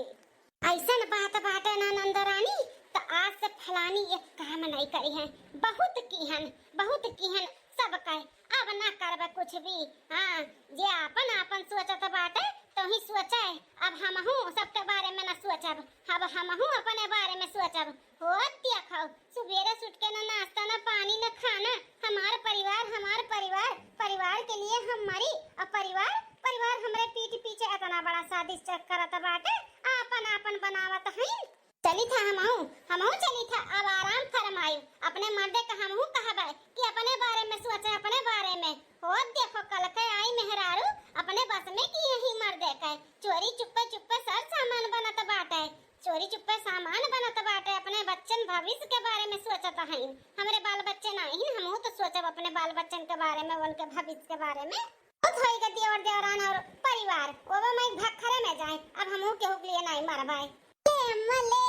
ऐसन बात बाटे ना नंदरानी, त आज से फलानी एक काम नहीं करी है। बहुत किहन, बहुत किहन सब कहे, अब ना करबे कुछ भी। हाँ, जे आपन आपन सोचत बाटे, तो ही सोचे। अब हमहू सबके बारे में ना सोचब, अब हमहू अपने बारे में सोचब। हो देखो, सुबेरे से उठ के ना नाश्ता, ना पानी, ना खाना। हमार परिवार, हमार परिवार, परिवार के लिए हम मरी, और परिवार, परिवार हमरे पीठ पीछे इतना बड़ा साजिश करत बाटे, आपन आपन बनावत हईन। चली था हमहू, हमहू चली था, अब आराम फरमाई। अपने मर्दे का हमहू कहबे कि अपने बारे में सोचे, अपने बारे में। हो देखो, कल के आई मेहरारू, अपने बस में कि यही मर्दे के। चोरी चुप्पे चुप्पे सर सामान बनत बाटे, चोरी चुप्पे सामान बनत बाटे, अपने बच्चन भविष्य के बारे में सोचत हईन। हमरे बाल बच्चे नाहीं, हमहू तो सोचब अपने बाल बच्चन के बारे में, उनके भविष्य के बारे में। बहुत होई गए देवर देवरान और परिवार, ओबे मैं भखरे में जाए, अब हमहू केहू के लिए नाहीं मरबाए। ले अम्मा ले,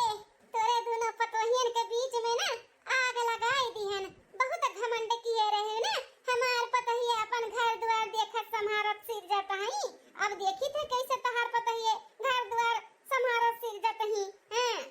तोरे दोनों पतोहियन के बीच में ना आग लगाई दिहन। बहुत घमंड किए रहे ना, हमार पतोहिया अपन घर द्वार देखत संभारत सिर जात हई। अब देखी थे कैसे तहार पतोहिए घर द्वार संभारत सिर जात ही। हाँ।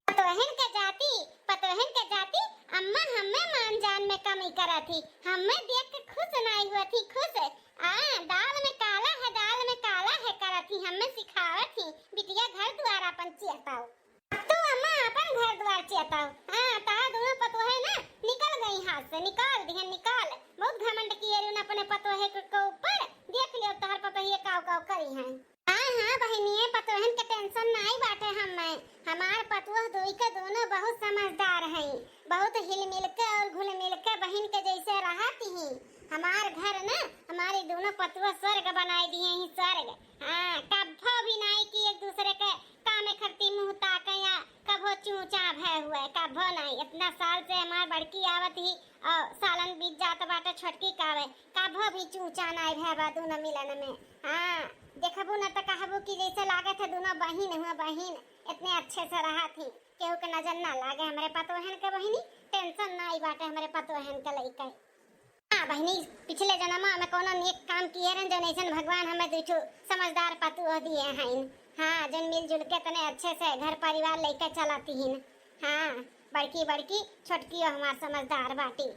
पतोहन के जाति, पतोहन के जाति, अम्मा हमें मान जान में कमी करत ही, हमें देख के खुश नाई हुआ थी, खुश। आ, दाल में काला है, दाल में काला है करत ही, हमें सिखावत ही, बिटिया घर द्वार अपन चेताओ। अब तो अम्मा अपन घर द्वार चेताओ। हाँ, तार दोनों पतोहे ना निकल गई हाथ से, निकाल दिहन, निकाल। बहुत घमंड किए रही अपने पतोहे के, के ऊपर। देख लियो तोहर पतोहिए काव काव करी हैं। हाँ, हाँ, बहिनिये, पतोहन के tension नाई बाटे हम्मे। हमार पतोह दुई के दोनों बहुत समझदार हई, बहुत हिल मिल के और घुल मिल के बहिन के जैसे रहत ही। हमार घर ना, हमारी दोनों पतोह स्वर्ग बनाई दिए ही, स्वर्ग। हाँ, कभो भी नाई कि एक दूसरे के कामे खरती मुँह ताके या कभो चूचा भय हुए, कभो नाई। इतना साल से हमार बड़की आवत ही और सालन बीत जात बाटे छोटकी कावे, कभो भी चूचा नाई भय बा दोनों मिलन में। हाँ, देखबू न त कहबू कि जैसे लागत है दोनों बहिन हुआ बहिन, इतने अच्छे से रहत ही, केहू के नजर ना लागे हमरे पतोहन के बहिनी, tension नाई बाटे हमरे पतोहन के लइके। हाँ बहिनी, पिछले जन्मा में कोनो नेक काम किए रहन, जौन ऐसन भगवान हमें दुई ठो समझदार पतोह दिए हईन। हाँ, जौन मिलजुल के तने अच्छे से घर परिवार लइके चलत हीन। हाँ, बड़की बड़की छोटकियो हमार समझदार बाटी।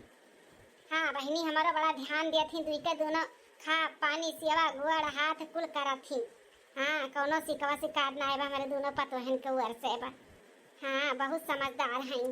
हाँ बहिनी, हमारो बड़ा ध्यान देत ही, दुई के दोनों खा पानी सेवा गोड़ हाथ कुल करत ही। हाँ, कोनो सिकवा सिकार ना आए बा हमारे दोनों पतोहन के ओर से बा। हाँ, बहुत समझदार हईन।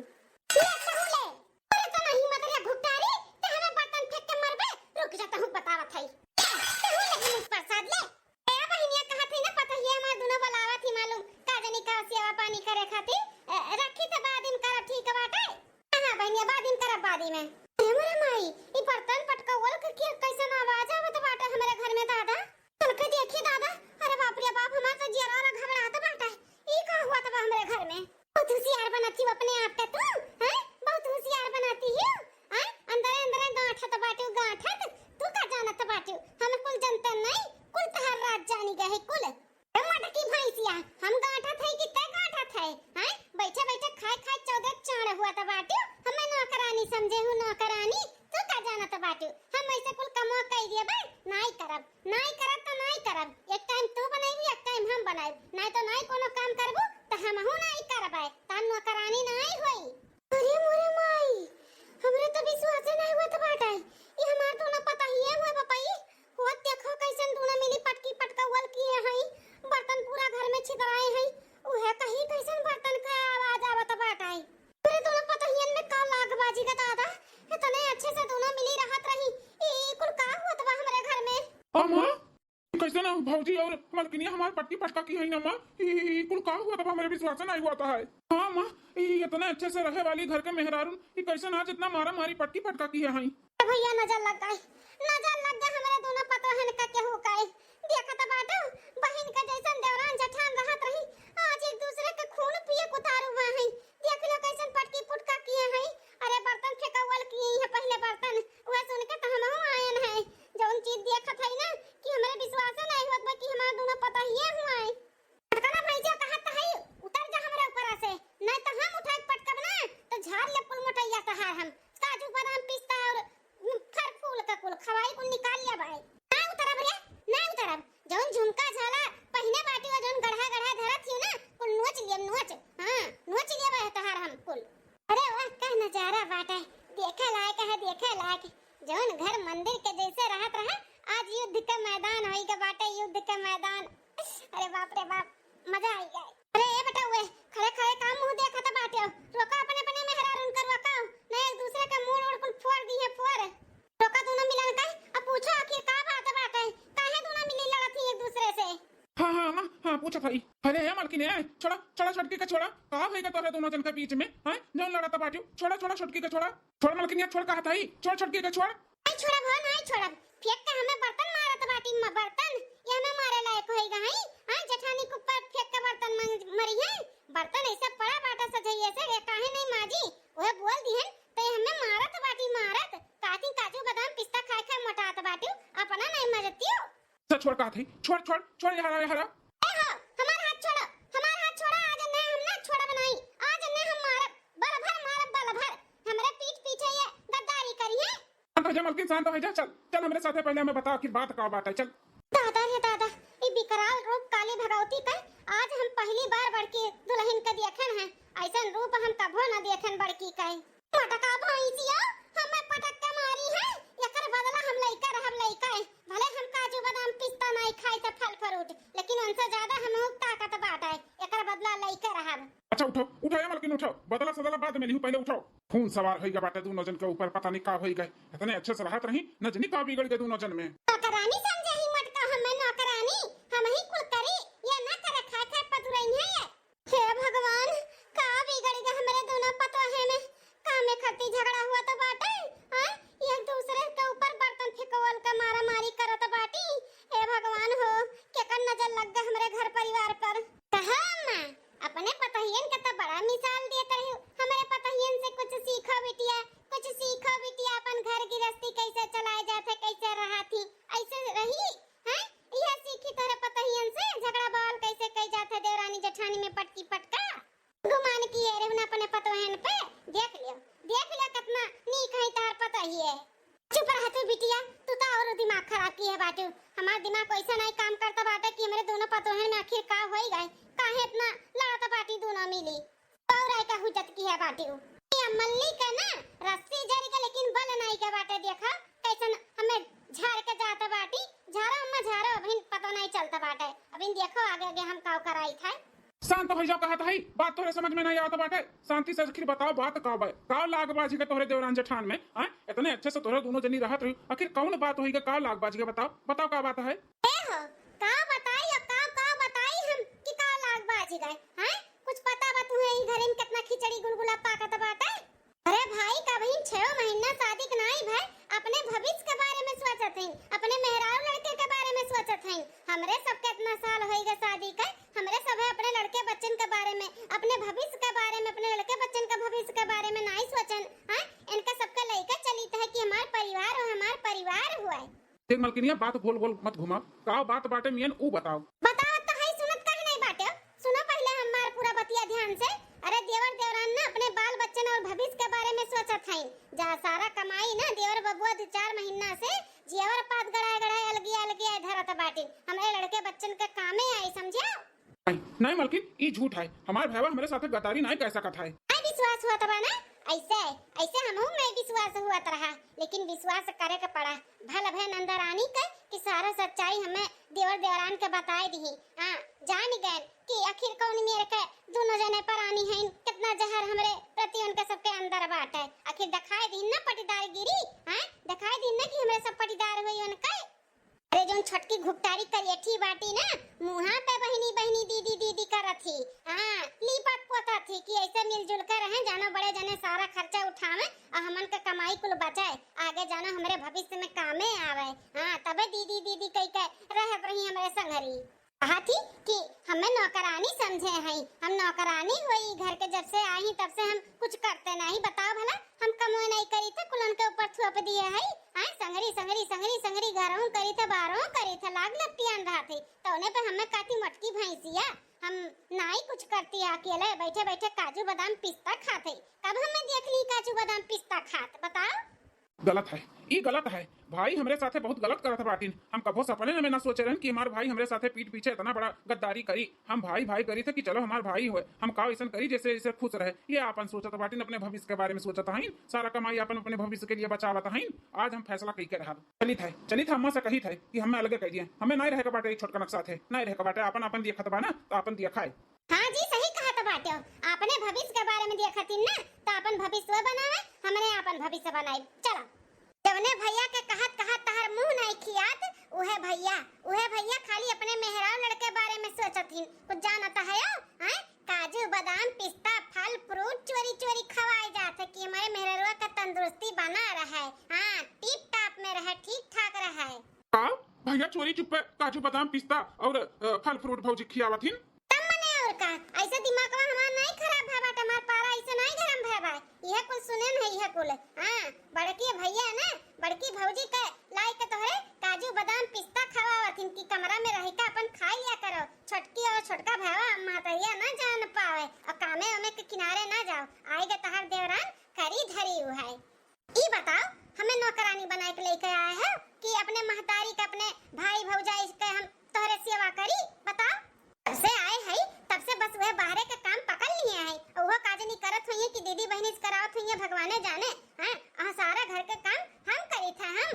ले कहूँ ले, अरे तो नहीं मत रे घुट्टारी, ते हमें बर्तन फेंक के मरबे। रुक जा, तहूँ बतावत हई। ले, तहूँ ले मुँह प्रसाद ले। ए बहिनिया, कहत हई ना पतोहिया हमार दुनो बोलावत ही मालूम, का जानी का सेवा पानी करे खातिर। ए, रखी त बाद में करब, ठीक बाटे? हाँ, हाँ बहिनिया, बाद में करब, बाद में। अरे मोरे माई, ई बर्तन पटकवल के, के कैसन आवाज आवत बाटे हमरे घर में दादा? चल के देखी दादा, अरे बाप रे बाप, हमार तो जियरा वाला घबरात बाटे। ई का हुआ त बा हमरे घर में? बहुत होशियार बनत ही अपने आप के तू, हैं? बहुत होशियार बनाती ही, हैं? अंदरे अंदरे गांठत बाटू, गांठत। तू का जानत बाटू? हम कुल जनते नहीं, कुल तहार राज जानी गए कुल। ए मटकी भैंसिया, हम गांठत है कि ते गांठत है, हैं? बैठे बैठे खाए खाए चौदह चाण हुआ त बाटू, हमें नौकरानी समझे हूँ, नौकरानी। तू का जानत बाटू? हम ऐसे कुल कमवा कई देबे, नाई करब। नाई करब त नाई करब, एक टाइम तू बनाइबू, एक टाइम हम बनाइब, नाई त नाई कोनो काम करबू त हमहू नाई करबै, त नौकरानी नाई होई। अरे मोरे माई, हमरे त विश्वासे नाई होत बाटे, ई हमार दोनों पतोहिए हुए बपई। होत देखो कैसन दोनों मिली पटकी पटकवल किए हई, बर्तन पूरा घर में छितराए हई, उहे कही कैसन बर्तन के आवाज आवत बाटे। अरे दोनों पतोहियन में का लाग बाजी ग दादा, इतने अच्छे से दोनों मिली रहत रही, ई कुल का होत बा हमरे घर में? अम्मा, कैसन हो? भौजी और मलकिनिया हमार पटकी पटका किहे हैं ना माँ, ई, ई, ई कुल का हुआ तब हमरे विश्वास नहीं हुआ था है। हाँ माँ, ई इतने अच्छे से रहे वाली घर के मेहरारून, ई कैसन आज इतना मारा मारी पटकी पटका किहे हैं। ए भैया, नजर लग गए, नजर लग गए हमरे दोनों पतोहन का केहू का। देखत बाटू, बहिन का जैसन देवरान जेठान रहत रही, आज एक दूसरे के खून पिए कुतारू हुआ है। देख लो कैसन पटकी पुटका किहे हैं। अरे बर्तन फेंकवल किहे हैं पहले बर्तन, वह सुन के तो हमहू आयन है। जौन चीज देखत है ना कि हमरे विश्वास नहीं होत बा कि हमार दोनों पतोहिए हुआ है। पटकना भैया कहत है, उतर जा हमरे ऊपर से, नहीं तो हम उठा के पटकब ना तो झाड़ ले कुल मोटैया तहार हम। काजू बादाम पिस्ता और फल फूल का कुल खवाई कुल निकाल लिया भाई। ना उतरब रे, ना उतरब। जौन झुमका झाला पहिने बाटी और जौन गढ़ा गढ़ा धरत ही ना, कुल नोच लियब, नोच। हाँ, नोच लियब है तहार हम कुल। अरे वाह, का नजारा बाटे, देखे लायक है, देखे लायक। जौन घर मंदिर के जैसे रहत रहा, आज युद्ध का मैदान होई के बाटे, युद्ध का मैदान। अरे बाप रे बाप, मजा आई गए। अरे ए बेटा, उए खड़े खड़े का मुंह देखत बाटे हो? रोका अपने अपने मेहरारून का, रोका, नहीं एक दूसरे का मुंह उड़ कुल फोड़ दी है, फोड़। रोका दोनों मिलन का, अब पूछो आखिर का बात बाटे, काहे दोनों मिली लड़त ही एक दूसरे से? हाँ हाँ माँ, हाँ पूछत हई। अरे ए मलकिन, ए छोड़ा, छोड़ा छोटकी के छोड़ा, का होई गा तोहरे दोनों जन के बीच में? हैं, जौन लड़त बाटियो, छोड़ा छोड़ा छोटकी के छोड़ा। छोड़ मलकिनिया, छोड़ कहत हई, छोड़ छोटकी के छोड़। नहीं छोड़ब हो, नहीं छोड़ब। फेंक के हमें बर्तन मारत बाटी माँ, बर्तन। ये हमें मारे लायक होई गा हई? हाँ, जेठानी के ऊपर फेंक के बर्तन मंग-, मरी है। बर्तन ऐसे पड़ा बाटा सजइये से, ये काहे नहीं माजी? वह बोल दिहन, तो ये हमें मारत बाटी मारत। काकी काजू बादाम पिस्ता खाए खाए मोटात बाटी, अपना नहीं मजतियो। अच्छा, छोड़ कहत हई, छोड़, छोड़, छोड़, यहाँ रहा, यहाँ रहा। ए हो, हमार हाथ छोड़ो, हमार हाथ छोड़ा, आज नहीं हम ना छोड़ब नहीं, आज नहीं हम मारब, बल भर मारब, बल भर। हमरे पीठ पीछे ये गद्दारी करी है। शांत हो जा मलकिन, शांत हो जा, चल, चल हमरे साथे पहले हमें बता आखिर बात का बात है, चल। दादा रे दादा, ई विकराल रूप काली भगवती का आज हम पहली बार बड़की दुल्हन के देखन है, ऐसन रूप हम कभो न देखन बड़की का। पटका भैंसिया, हमें पटक के मारी है, एकर बदला हम लइका रहब, लइका। भले हम काजू बादाम पिस्ता नाई खाई त फल फ्रूट, लेकिन उनसे ज्यादा हम ताकत बाटे, एकर बदला लइका रहब। अच्छा उठाओ, उठाओ ए मलकिन, उठाओ, बदला सदला बाद में लिहू, पहले उठाओ। खून सवार होई गा बाटे दोनों जन के ऊपर, पता नहीं का होई गए, इतने अच्छे से रहत रही, न जनी का बिगड़ गए दोनों जन में। नौकरानी समझे ही मटका हमें नौकरानी, हम ही कुल करी, ये ना करे, खाए खाए पतुरई है ये। हे भगवान, का बिगड़ गए हमरे दोनों पतोहे में? कामे खातिर झगड़ा हुआ तो बाटे, हाँ? एक दूसरे के ऊपर बर्तन फेंकवल का मारा मारी करत बाटी। हे भगवान हो, केकर नजर लग गए हमरे घर परिवार पर? कहा अम्मा, अपने पतोहियन के तो बड़ा मिसाल देत रही, हमरे पतोहियन से कुछ सीखो बिटिया, कुछ सीखो बिटिया, अपन घर गृहस्थी कैसे चलाए जात है, कैसे रहा थी, ऐसे रही, हैं? यह सीखी तोहरे पतोहियन से, झगड़ा बवाल कैसे कई जात है देवरानी जेठानी में पटकी पटका। गुमान किए रहे ना अपने पतोहन पे, देख लियो, देख लियो कितना नीक है तार पतोहिए। चुप रह तू बिटिया, तू तो और दिमाग खराब किए बाटू। हमार दिमाग वैसा नहीं काम करता बाटे कि हमरे दोनों पतोहन में आखिर का होई गए, काहे इतना लड़त बाटी दोनों मिली। और आई का हुजत किए बाटू। ये मल्ली के ना रस्सी जर के लेकिन बल नहीं के बाटे, देखा कैसन हमें झाड़ के जात बाटी। झाड़ो अम्मा झाड़ो, अभिन पता नहीं चलता बाटे, अभिन देखो आगे आगे हम का कराई था। शांत हो जाओ, कहत हई, बात तोहरे समझ में नहीं आवत बाटे। शांति से आखिर बताओ, बात का बा? का लाग बाझी के तोहरे देवरान जेठान में, आय? इतने अच्छे से तोहरे दोनों जनी रहत रही, आखिर कौन बात होई के, का लाग बाझी के? बताओ, बताओ का बात है? ए हो, का बताई या का, का बताई हम कि का लाग बाझी गए, हैं? कुछ पता बा तुम्हें ई घरे में कितना खिचड़ी गुलगुला पाकत बाटे? अरे भाई, का बहिन, छह महीना शादी के नाई भय, अपने भविष्य के बारे में सोचत हईन, अपने मेहरारू लड़के के बारे में सोचत हईन। हमरे सबके इतना साल होई गए शादी के, हमरे सब है अपने लड़के बच्चन के बारे में, अपने भविष्य के बारे में, अपने लड़के बच्चन के भविष्य के बारे में नाई सोचन। हाँ, इनका सबके लइका चलित है कि हमार परिवार हो, हमार परिवार हुआ है। देख मलकिनिया, बात गोल गोल मत घुमाओ, का बात बाटे मियन ऊ बताओ। बताओ तो है, सुनत काहे नहीं बाटे? सुनो पहले हमार पूरा बतिया ध्यान से। अरे देवर देवरान ना अपने बाल बच्चन और भविष्य के बारे में सोचत हईन। जा सारा कमाई ना देवर बबुआ दो चार महीना से जेवर पात गड़ाए गड़ाए अलगिया अलगिया धरत बाटिन। हमरे लड़के बच्चन के कामे आई, समझिया? नहीं, नहीं मलकिन, ई झूठ है। हमार भैया हमरे साथे गद्दारी नहीं कर सकत है। नहीं विश्वास हुआ तबा ना, ऐसे, ऐसे हमहू नहीं विश्वास हुआ रहा, लेकिन विश्वास करे के पड़ा। भल भय नंदरानी के कि सारा सच्चाई हमें देवर देवरान के बताए दी। हाँ, जान गए कि आखिर कौन मेरे के दोनों जने परानी हैं, कितना जहर हमरे प्रति उनके सबके अंदर बाटे। आखिर दिखाई दी ना पटीदारगिरी, हाँ, दिखाई दी ना कि हमरे सब पटीदार हुई उनके। अरे जौन छोटकी भुगतारी करियठी बाटी ना, मुँहा पे बहिनी बहिनी दीदी दीदी करत ही। हाँ, लीपत पोतत ही कि ऐसे मिलजुल के रहें, जानो बड़े जने सारा खर्चा उठावें और हमन के कमाई कुल बचाए, आगे जानो हमरे भविष्य में कामे आवे। हाँ, तबे दीदी दीदी कही के रहत रही हमरे संघरी। कहा थी कि हमें नौकरानी समझे हैं, हम नौकरानी होई घर के, जब से आई तब से हम कुछ करते नहीं। बताओ भला, हम कमोए नहीं करी थे, कुलन के ऊपर थोप दिए है। आए संगरी संगरी संगरी संगरी घरहूँ करी थे, बारहूँ करी थे, लाग लपटियान रहा थे, तो उन्हें पे हमें काती मटकी भैंसिया, हम नाई कुछ करती है, अकेले बैठे बैठे काजू बादाम पिस्ता खाते। कब हमें देख ली काजू बादाम पिस्ता खात, बताओ? गलत है, ई गलत है। भाई हमरे साथे बहुत गलत करत बाटिन। हम कभो सपने में ना सोचे रहन कि हमार भाई हमरे साथे पीठ पीछे इतना बड़ा गद्दारी करी। हम भाई भाई करी थे कि चलो हमार भाई होए, हम का ऐसन करी जैसे जैसे खुश रहे। ये आपन सोचत बाटिन, अपने भविष्य के बारे में सोचत हईन, सारा कमाई आपन अपने भविष्य के लिए बचावत हईन। आज हम फैसला कई के रहब। चलित है, चलित है, अम्मा से कहित है कि हमें अलगे कह दिए, हमें नहीं रहे के बाटे ई छोटकनक साथे, नहीं रहे के बाटे, आपन आपन दिए खतबा ना तो आपन दिए खाए। हाँ जी, सही कहत बाट्यो। आपने भविष्य के बारे में देखतिन ना, तो आपन भविष्य बनावे, हमने आपन भविष्य बनाई। चलो। जवने भैया के कहत कहत तहर मुंह नहीं खियात, उहे भैया, उहे भैया खाली अपने मेहरारू लड़के बारे में सोचत हिन। कुछ जानत है हो? हैं? काजू, बादाम, पिस्ता, फल, फ्रूट चोरी चोरी खवाए जात है कि हमारे मेहररुआ का तंदुरुस्ती बना रहे। हाँ, टिप टाप में रहे, ठीक ठाक रहे। का? भैया चोरी चुप्पे काजू, बादाम, पिस्ता और, अ, फल फ्रूट भौजी खियावत हिन? तब मने और का? ऐसे दिमागवा हमार नहीं खराब भय बाटे, हमार पारा ऐसे नहीं गरम भय बा। इहे कुल सुने न है, इहे कुल। हाँ, बड़की भैया ना, बड़की भौजी के लाई के तोहरे काजू, बादाम, पिस्ता खवावत हिन कि कमरा में रह के अपन खा लिया करो। छोटकी और छोटका भयवा महतरिया ना जान पावे और कामे ओमे के किनारे ना जाओ। आएगा तहार देवरान करी धरी उहाई। ई बताओ, हमें नौकरानी बनाए के लेके आए हो कि अपने महतारी के, अपने भाई भौजाई के हम तोहरे सेवा करी? बताओ। तब से आए हई, तब से बस वह बाहरे के काम पकड़ लिए हई। उहो काज नहीं करत हुई कि दीदी बहिनी से करावत हुई, भगवाने जाने। हैं? और सारा घर के काम हम करी था हम।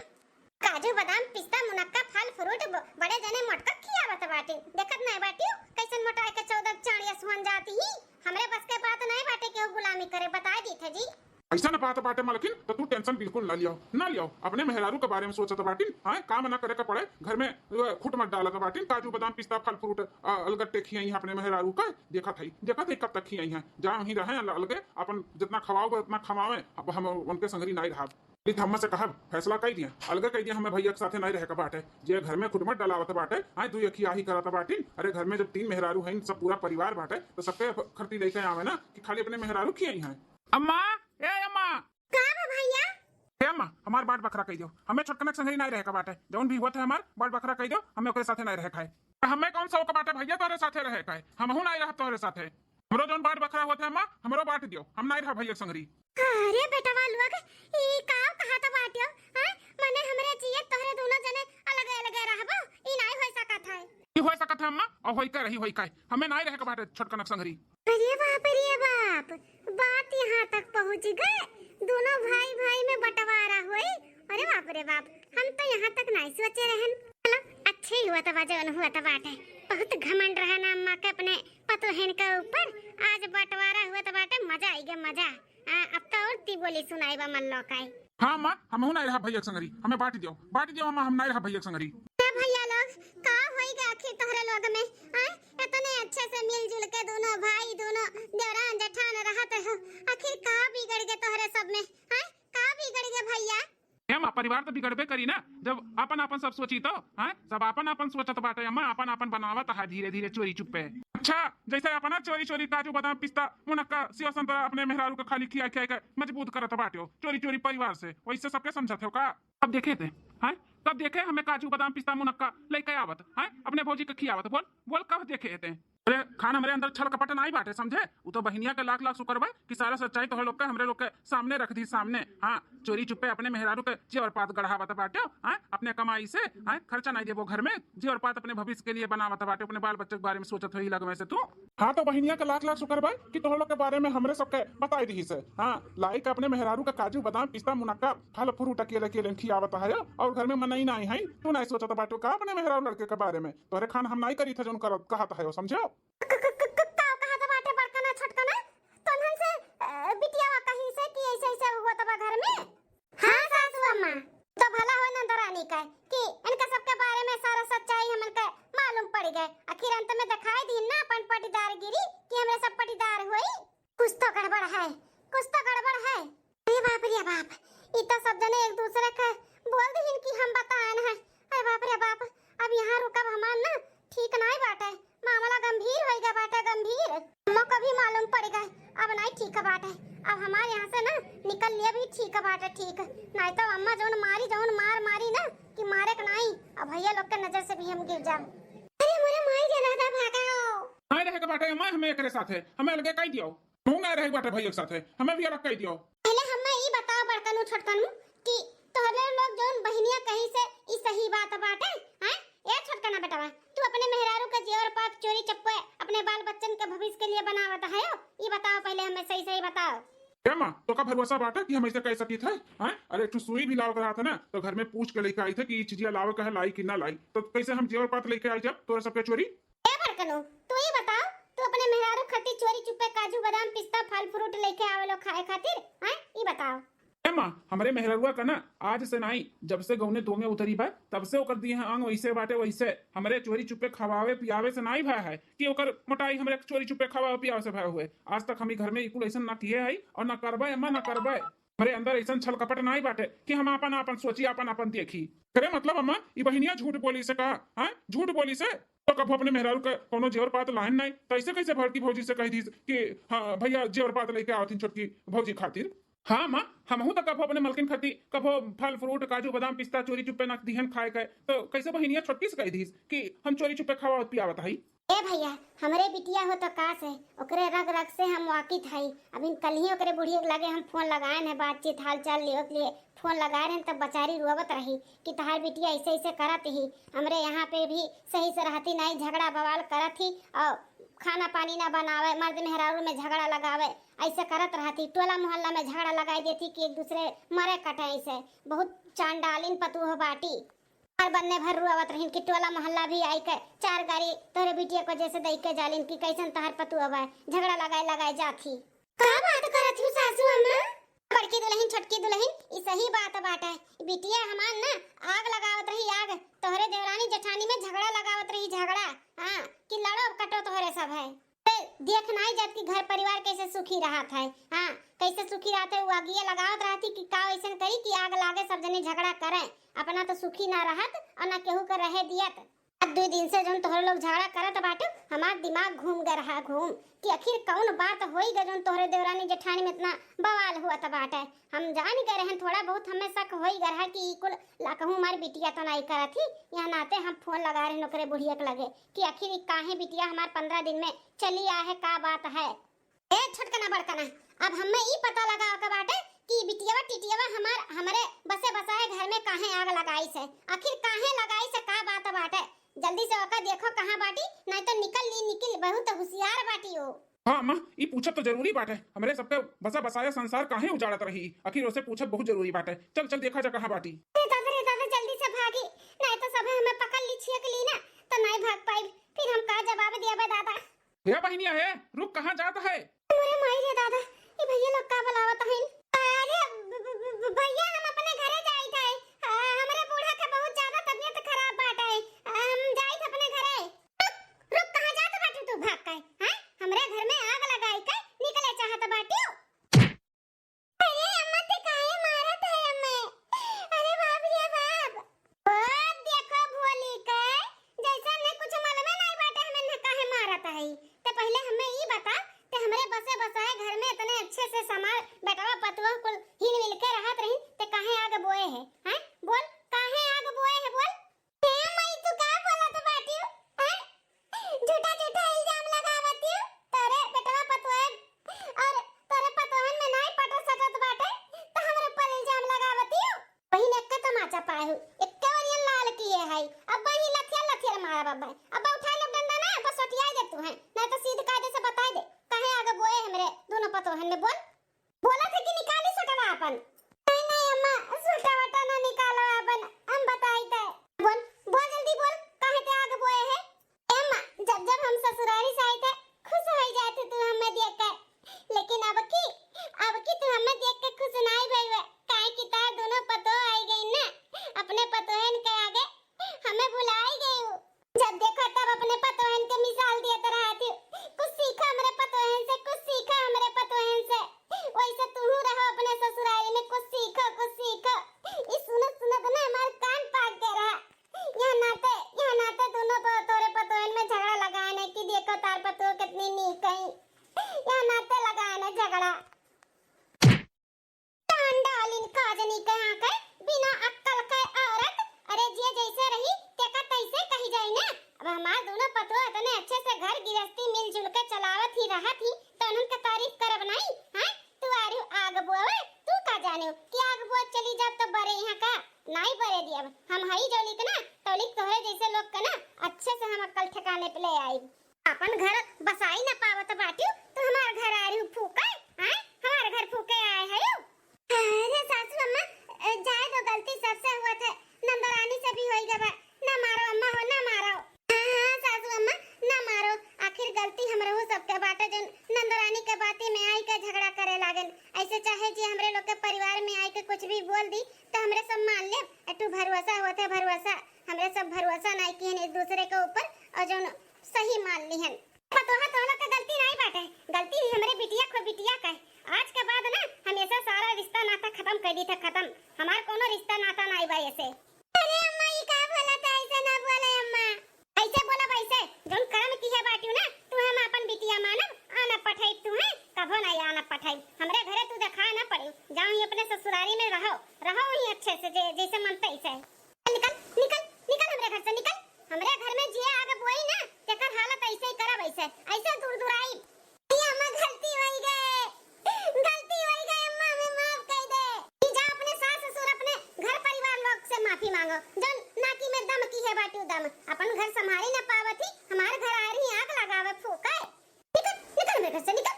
काजू, बादाम, पिस्ता, मुनक्का, फल, फ्रूट ब-, बड़े जने मोटका खियावत बाटी। देखत नहीं बाटियो, कैसन मोटाए के चौदह चाणिया सुहन जाती ही। हमरे बस के बात नहीं बाटे कि वो गुलामी करे, बताए दी थे जी। ऐसा न बात बाटे मलकिन, तो तू टेंशन बिल्कुल ना लियो, ना लियो। अपने मेहरारू के बारे में सोचत बाटिन, हाँ, काम ना करे के पड़े, घर में, अ, खुट मत डालत बाटिन, काजू, बादाम, पिस्ता, फल, फ्रूट, अ, अलगट्टे खियाई हैं अपने मेहरारू का। देखत है, देखत है कब तक खियाई हैं, जा वहीं रहे अल-, अलगे, अपन जितना खवाओगे उतना खवावे। अब हम उनके संगरी नहीं रहब। ई तो हम्मा से कहब, फैसला कई दिया, अलगे कई दिया, हमें भैया के साथे नहीं रहे के बाटे। जे घर में खुट मत डलावत बाटे, हाँ, दुई अखियाही करत बाटिन। अरे, घर में जब तीन मेहरारू हैं, सब पूरा परिवार बाटे, तो सबके खरती लेके आवे ना कि खाली अपने मेहरारू खियाई हैं। अम्मा, ए अम्मा। का बा भैया? ए अम्मा, हमार बाट बखरा कई दो, हमें छोटकनक संगरी नहीं रहे के बाटे। जौन भी होत है हमार बाट बखरा कई दो, हमें ओकरे साथे नहीं रहे खाए। हमें कौन शौक बाटे भैया तोहरे साथे रहे खाए, हमहू नहीं रहब तोहरे साथे। हमरो जौन बाट बखरा होत है अम्मा, हमरो बाट दियो, हम नहीं रहब भैया संगरी। अरे बेटवा लोग, ई का कहत बाट्यो? हैं? मने हमरे जियत तोहरे दोनों जने अलगे अलगे रहबो? ई नाई होई सकत है। ई होई सकत है अम्मा, और होई का रही, होई का है। हमें नाई रहे के बाटे छोटकनक संगरी। अरे बाप रे बाप, बात यहाँ तक पहुँच गए, दोनों भाई भाई में बंटवारा होई। अरे बाप रे बाप, हम तो यहाँ तक नाई सोचे रहन। चलो, अच्छे ही हुआ तो बाजे, हुआ तो बाटे। बहुत घमंड रहा ना अम्मा के अपने पतोहन के ऊपर। आज बंटवारा हुआ तो बाटे, मजा आई गया, मजा। आ, अब तो और ती बोली सुनाई बा मन लौकाई। हाँ माँ, हमहू नहीं रहा भैया के संगरी, हमें बांट दियो, बांट दियो माँ, हम नहीं रहा भैया के संगरी। ए भैया लोग, का होई गए आखिर तोहरे लोग में? आय, इतने अच्छे से मिलजुल के दोनों भाई, दोनों देवरान जेठान रहत हो, आखिर का बिगड़ गए तोहरे सब में? आय, का बिगड़ गए भैया? ए माँ, परिवार तो बिगड़बे करी ना, जब आपन आपन सब सोची तो, हैं? सब आपन आपन सोचत बाटे, अम्मा आपन आपन बनावत है धीरे धीरे चोरी चुप्पे। अच्छा, जैसे अपना चोरी चोरी काजू बादाम पिस्ता मुनक्का सेव संतरा अपने मेहरारू के खाली खिया खिया के मजबूत करत बाट्यो, चोरी चोरी परिवार से, वैसे सबके समझत हो का? कब देखे थे, हैं? कब देखे हमें काजू बादाम पिस्ता मुनक्का लेके आवत, हैं? अपने भौजी के खियावत, बोल, बोल कब देखे थे? अरे खान हमरे अंदर छल कपट नाई बाटे, समझे? उ तो बहिनिया के लाख लाख शुक्र बा कि सारा सच्चाई तोहरे लोग के, हमरे लोग के सामने रख दी, सामने। हाँ, चोरी चुप्पे अपने मेहरारू के जेवर पात गढ़ावत बाटे, हाँ, अपने कमाई से, हाँ, खर्चा नाई देबो घर में, जेवर पात अपने भविष्य के लिए बनावत बाटे, अपने बाल बच्चे के बारे में सोचत होई लगमे से तू। हाँ, तो बहिनिया के लाख लाख शुक्र बा कि तोहरे लोग के बारे में हमरे सबके बताई दी से। हाँ, लाई के अपने मेहरारू का काजू, बादाम, पिस्ता, मुनक्का, फल फ्रूट अकेले अकेले खियावत है और घर में मनई नाई है, तू नाई सोचत बाटे का अपने मेहरारू लड़के के बारे में? तोहरे खान हम नाई करी थे जौन करत कहत है, समझो? क-, क-, क-, क-, का कहत बाटे बड़का ना छोटका ना? तोहन से, अ, बिटियावा कही से कि ऐसे ऐसे हुआ तबा घर में? हाँ सासू अम्मा, तो भला हो नंदरानी का कि इनका सबके बारे में सारा सच्चाई आखिर अंत में दिखाई दीन ना अपन पटीदारगिरी कि हमरे सब पटीदार होई। कुछ तो गड़बड़ है, कुछ तो गड़बड़ है। अरे बाप रे बाप, ई तो सब जने एक दूसरे के बोल दीन कि हम बताएन है। अरे बाप रे बाप, अब यहाँ रुकब हमार ना ठीक नाई बाटे, मामला गंभीर होई गए बाटे, गंभीर। अम्मा को भी मालूम पड़ गए, अब नाई ठीक बाटे। अब हमार यहाँ से ना निकल लिए भी ठीक बाटे, ठीक। नाई तो अम्मा जौन मारी, जौन मार मारी ना कि मारे के नाई, अब भैया लोग के नजर से भी हम गिर जाब। अरे मोरे माई रे दादा, भागा हो। नाई रहे के बाटे अम्मा, हमें एकरे साथ है, हमें अलगे कई दियो। तू ना रहे बाटे भैया के साथ है, हमें भी अलग कई दियो। पहले हमें ई बताओ बड़कनू छोटकनू कि तोहरे लोग जौन बहिनिया कही से ई सही बात बाटे, हैं? ए छोटकना बेटवा, तू अपने मेहरारू के जेवर पात चोरी चप्पे अपने बाल बच्चन के भविष्य के लिए बनावत है हो? ई बताओ पहले हमें सही सही बताओ। ए माँ, तो का भरोसा बाटे कि हम ऐसे कह सकित है? हैं? अरे एक ठो सुई भी लावे के रहत है ना, तो घर में पूछ के लेके आई थे कि ई चीजिया लावे का है, लाई कि ना लाई। तो कैसे हम जेवर पात लेके आई जब तोरा सबके चोरी? ए बड़कनो, तू ई बताओ, तू अपने मेहरारू खातिर चोरी चुप्पे काजू, बादाम, पिस्ता, फल फ्रूट लेके आवेलो खाए खातिर, हैं? ई बताओ। ए माँ, हमरे मेहरारुआ का ना आज से नाई, जब से गौने दोंगे उतरी बा, तब से ओकर दिए अंग वैसे बाटे वैसे। हमरे चोरी चुप्पे खवावे पियावे से नाई भा है कि ओकर मोटाई हमरे चोरी चुप्पे खवावे पियावे से भा हुए। आज तक हम ई घर में ई कुल ऐसन ना किए है और ना करबे अम्मा, ना करबे। हमरे अंदर ऐसन छल कपट नाई बाटे कि हम आपन आपन सोची, आपन आपन देखी। करे मतलब अम्मा, ई बहिनिया झूठ बोली से का? हाँ, झूठ बोली से? तो कभो अपने मेहरारू का कोनो जेवर पात लाइन नाई, तो ऐसे कैसे बड़की भौजी से कह दीस कि हाँ भैया जेवर पात लेके आवत ही छोटकी भौजी खातिर? हाँ माँ, हमहू तो कभो अपने मलकिन खातिर कभो फल फ्रूट काजू बादाम पिस्ता चोरी चुप्पे ना दिहन खाए के, तो कैसे बहिनिया छोटकी से कह दीस कि हम चोरी चुप्पे खावा पियावत हई? ए भैया, हमरे बिटिया हो तो का से, ओकरे रग रग से हम वाकिफ हई। अभी कल ही ओकरे बुढ़िया के लगे हम फोन लगाए हैं, बातचीत हाल चाल लियो के लिए फोन लगाए रहे, तब बेचारी रोवत रही कि तहार बिटिया ऐसे ऐसे करत ही, हमरे यहाँ पे भी सही से रहती नहीं, झगड़ा बवाल करत ही और खाना पानी ना बनावे, मर्द मेहरारू में झगड़ा लगावे, ऐसे करत रहती, टोला मोहल्ला में झगड़ा लगाई देती कि एक दूसरे मरे कटे। ऐसे बहुत चांडालिन पतोह बाटी। हर बन्ने भर रुआवत रहिन कि टोला मोहल्ला भी आई के चार गारी तोहरे बिटिया को जैसे दई के जालिन कि कैसन तहर पतुआ बा, झगड़ा लगाए लगाए जात ही। का बात करत हूँ सासू अम्मा? बड़की दुलहिन, छोटकी दुलहिन, ई सही बात बाटे। बिटिया हमार ना आग लगावत रही, आग। तोहरे देवरानी जेठानी में झगड़ा लगावत रही, झगड़ा। हाँ, कि लड़ो कटो तोहरे सब है। ए, देख नाई जात कि घर परिवार कैसे सुखी रहत है। हाँ, कैसे सुखी रहत है, वो आगिया लगावत रहती कि का ऐसन करी कि आग लागे, सब जने झगड़ा करें। अपना तो सुखी ना रहत और ना केहू के रहे दियत। अब दुई दिन से जौन तोहरे लोग झगड़ा करत बाटू, हमार दिमाग घूम गए रहा, घूम, कि आखिर कौन बात होई गए जौन तोहरे देवरानी जेठानी में इतना बवाल हुआ त बाटे। हम जान गए रहन, थोड़ा बहुत हमें शक होई गए रहा कि ई कुल लाकहूँ हमार बिटिया तो नाई करत ही। यहाँ नाते हम फोन लगा रहन ओकरे बुढ़िया के लगे कि आखिर ई काहे बिटिया हमार पन्द्रह दिन में चली आ है, का बात है? ए छोटकना बड़कना, अब हमें ई पता लगावे के बाटे कि बिटियावा टिटियावा हमार, हमरे बसे बसाए घर में काहे आग लगाई से, आखिर काहे लगाई से, का बात बाटे? जल्दी से ओका देखो कहाँ बाटी, नहीं तो निकल ली निकल, बहुत होशियार बाटी हो। हाँ अम्मा, ई पूछब तो जरूरी बाटे, हमरे सबके बसा बसाया संसार काहे उजाड़त रही, आखिर ओसे पूछब बहुत जरूरी बाटे। चल चल देखा जा कहाँ बाटी। अरे दादा रे दादा, जल्दी से भागी, नहीं तो सब हमें पकड़ ली, छेक ली ना, तो नहीं भाग पाई, फिर हम का जवाब दिया बे दादा। हे बहिनिया हे, रुक, कहाँ जात है? मोरे माई रे दादा, ई भैया लोग का बुलावत हईन? अरे ब-, ब-, ब-, ब-, भैया, हम अपने घरे जाइत है। आ, हमरे बूढ़ा के बहुत ज्यादा तबीयत खराब बाटे। आ, हम जाइत अपने घरे। रुक, रुक, कहाँ जात बाटू तू भाग के? हैं? हमरे घर में आग लगाई के निकले चाहत बाटू? अरे अम्मा, ते काहे मारत है अम्मा? अरे बाप रे बाप। ओ देखो भोली के, जैसे ने कुछ मालूम नहीं बाटे हमें न काहे मारत है। ते पहले हमें ई बता, ते हमरे बसे बसाए घर में इतने अच्छे से समार बेटवा पतुआ कुल हिल मिल के रहत रही, ते काहे आग बोए है? हैं? बोल, काहे आग बोए है बोल? हे माई, तू का बोलत बाटियो? हैं? झूठा झूठा इल्जाम लगावतियो। तोरे बेटवा पतोहन और तोरे पतोहन में नाई पट सकत बाटे, तो हमरे ऊपर इल्जाम लगावतियो। बहिन, एक्के तमाचा पाए हु, एक्के ओरियन लाल किए है। अब बहिन लथियर लथियर मारा बाबा। अब उठा ले डंडा ना, बस सटिया दे तू है, नहीं तो सीध कायदे से बताई दे, काहे आगे बोए हमरे दोनों पतोहन ने बोल। बोला थे कि निकाली सोटवा अपन। नहीं, नहीं अम्मा, सोटा वोटा ना निकालो अपन, हम बताई थे। बोल, बोल जल्दी बोल, काहे ते आग बोए है? ए अम्मा, जब जब हम ससुरारी से आई थे, खुश हो जाए थे तू हमें देख कर, लेकिन अब की, अब की तू हमें देख के खुश नहीं भई हुए, काहे कि तार दोनों पतोह आई गई ना, अपने पतोहन के आगे हमें भुलाई गई हो। जब देखो तब अपने पतोह चाहत ही तो उन्हन के तारीफ करब नाई, हैं? तू आरिउ आग बोवे, तू का जाने कि आग बोवे चली जाब तो बरे यहाँ का? नाई बरे दियब। हम हई जौलिक ना, तौलिक तोहरे जैसे लोग के ना अच्छे से हम अक्कल ठिकाने पे ले आइब। अपन घर बसाई ना पावत बाटिउ, तो हमार घर आरिउ फूके, हैं? हमार घर फूके आए हइउ? अरे सासू अम्मा, अ, जाए दो, गलती सबसे हुआ था, नंदरानी से भी होई गवा। ना मारो अम्मा हो, ना मारो। हाँ, हाँ, सासू अम्मा, ना मारो, आखिर गलती हमरहू सबके बाटे, जौन नंदरानी के बाती में आई के झगड़ा करे लागेन। ऐसे चाहे जे हमरे लोग के परिवार में आई के कुछ भी बोल दी, तो हमरे सब मान लेब। एटू भरोसा होत है, भरोसा। हमरे सब भरोसा नाई किहन एक दूसरे के ऊपर, और जौन सही मान लिहन। पतोहा, तोहरा का गलती नाई बाटे, गलती ही हमरे बिटिया को बिटिया का है। आज के बाद ना हम ऐसा सारा रिश्ता नाता खत्म कर दी था, खत्म। हमार कोनो रिश्ता नाता नाई बा ऐसे। अरे अम्मा, ई का बोला था? ऐसे ना बोले अम्मा। ऐसे बोला वैसे, जौन कर्म किहे बाटिउ ना, तू हम अपन बिटिया मानब, आना पठाई तू है, कभो नाई आना पठाई। हमरे घरे तू देखा ना पड़े, जाओ ही अपने ससुरारी में रहो, रहो ही अच्छे से, जे-, जैसे मन तैसे। निकल, निकल, निकल हमरे घर से, निकल। हमरे घर में जे आग बोई ना, तेकर हालत ऐसे ही करब, ऐसे, ऐसे दूर दूर आई। ये अम्मा गलती होई गए, गलती होई गए अम्मा, हमें माफ कर दे। ई जा अपने सास ससुर, अपने घर परिवार लोग से माफी मांगो, जौन नाकी में दम किहे बाटिउ दम, अपन घर संभाली ना पावत ही, हमार घर आ रही आग लगावे फूके। निकल, निकल हमरे घर से, निकल।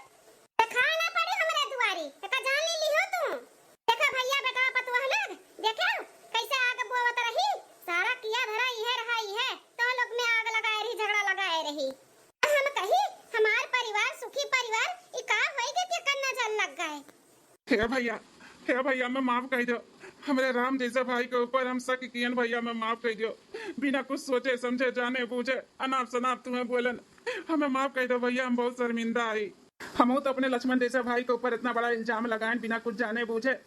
देखा ना पड़ी हमरे दुआरी, एका जान ले लिहो तू। देखा भैया, बेटा, पतोह ना, देखा कैसे आग बोवत रही, सारा किया धरा इहे रहा, इहे तो लोग में आग लगाए रही, झगड़ा लगाए रही। हम कही, हमार परिवार सुखी परिवार, ई का होई के केकर नजर लग गए? हे भैया, हे भैया, हमें माफ कर दो। हमरे राम जैसे भाई के ऊपर हम शक कियन भैया, हमें माफ कर दो। बिना कुछ सोचे समझे, जाने बूझे, अनाप शनाप तुम्हें बोलन, हमें माफ कर दो भैया, हम बहुत शर्मिंदा आई। हमहू तो अपने लक्ष्मण जैसे भाई के ऊपर इतना बड़ा इल्जाम लगाएन बिना कुछ जाने बूझे।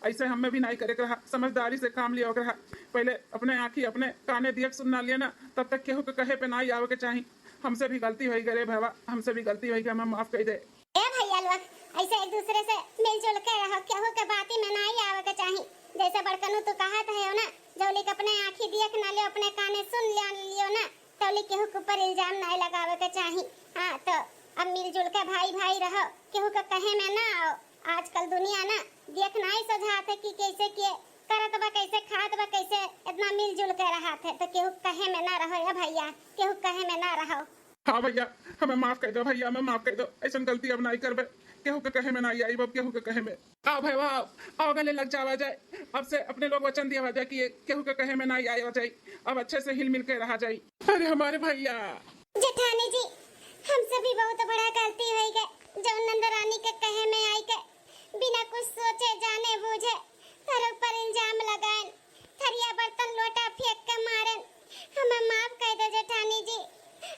ऐसे हमें भी नहीं करे के रहा, समझदारी से काम लिया के रहा। पहले अपने आँखी अपने काने दियक सुन ना लिया ना, तब तक केहू के कहे पे नहीं आवे के चाही। हमसे भी गलती होई गए रे भैया, हमसे भी गलती होई गए, हमें माफ कर दे। ए भैया लोग, ऐसे एक दूसरे से मिलजुल के रहो, केहू के बाती में नहीं आवे के चाही। जैसे बड़कनू तू कहत है ना, जौलिक अपने आँखी देख ना लियो, अपने काने सुन लिया लियो ना, तौलिक केहू के ऊपर इल्जाम नहीं लगावे के चाही। हाँ, तो अब मिलजुल के भाई भाई रहो, केहू के कहे में ना आओ। आजकल दुनिया ना देख नहीं सजात है कि कैसे के करत बा, कैसे खात बा, कैसे इतना मिलजुल के रहत है, तो केहू कहे में ना रहो ए भैया, केहू कहे में ना रहो। हाँ भैया, हमें माफ कर दो भैया, हमें माफ कर दो, ऐसन गलती अब नहीं करबे, केहू के कहे में नहीं आइब, अब केहू के कहे में। आओ भाई, आओ, आओ गले लग जावा जाए। अब से अपने लोग वचन दिया जाए कि ये केहू के कहे में नहीं आया जाए, अब अच्छे से हिल मिल के रहा जाए। अरे हमारे भैया। जेठानी जी, हमसे भी बहुत बड़ा गलती होई गए, जौन नंदरानी के कहे में आई के बिना कुछ सोचे जाने बूझे तोहरे ऊपर इल्जाम लगाएन, थरिया बर्तन लोटा फेंक के मारेन। हमें माफ कर दे जेठानी जी,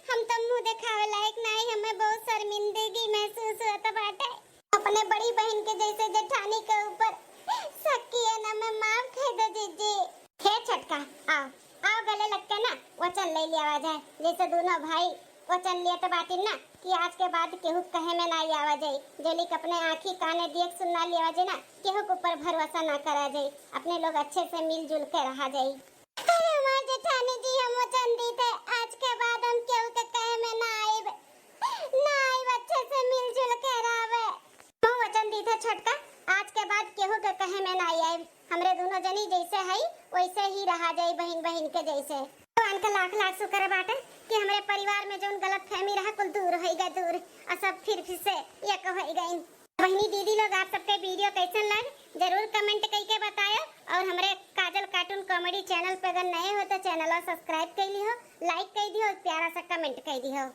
हम तो मुंह दिखावे लायक नहीं, हमें बहुत शर्मिंदगी महसूस होत बाटे। अपने बड़ी बहन के जैसे जेठानी के ऊपर शक किए ना, हमें माफ कर दे जीजी। हे छोटका, आओ, आओ गले लग के ना वचन ले लिया जाए, जैसे दोनों भाई वचन लेत बाटिन ना कि आज के बाद केहू कहे में ना आवा जाई, जौलिक अपने आँखी काने देख सुन ना लिया जाए ना, केहू के ऊपर भरोसा ना करा जाए, अपने लोग अच्छे से मिलजुल के रहा जाए। अरे हमार जेठानी जी, हम वचन दीत है, आज के बाद हम केहू के कहे में ना आइब, ना आइब, अच्छे से मिलजुल के रहबे। हम वचन दीत है छोटका, आज के बाद केहू के कहे में ना आइब, हमरे दोनों जनी जैसे हई वैसे ही रहा जाई, बहिन बहिन के जैसे। भगवान का लाख लाख शुक्र बाटे कि हमरे परिवार में जौन गलतफहमी रहा कुल दूर होई गए दूर, और सब फिर फिर से एक होई गइन। बहिनी दीदी लोग, आप सबके video कैसन लग, जरूर comment कइके बतायो। और हमरे काजल cartoon comedy channel पे अगर नए हो तो channel subscribe कर लिहो, like कर दिहो और प्यारा सा comment कर दिहो।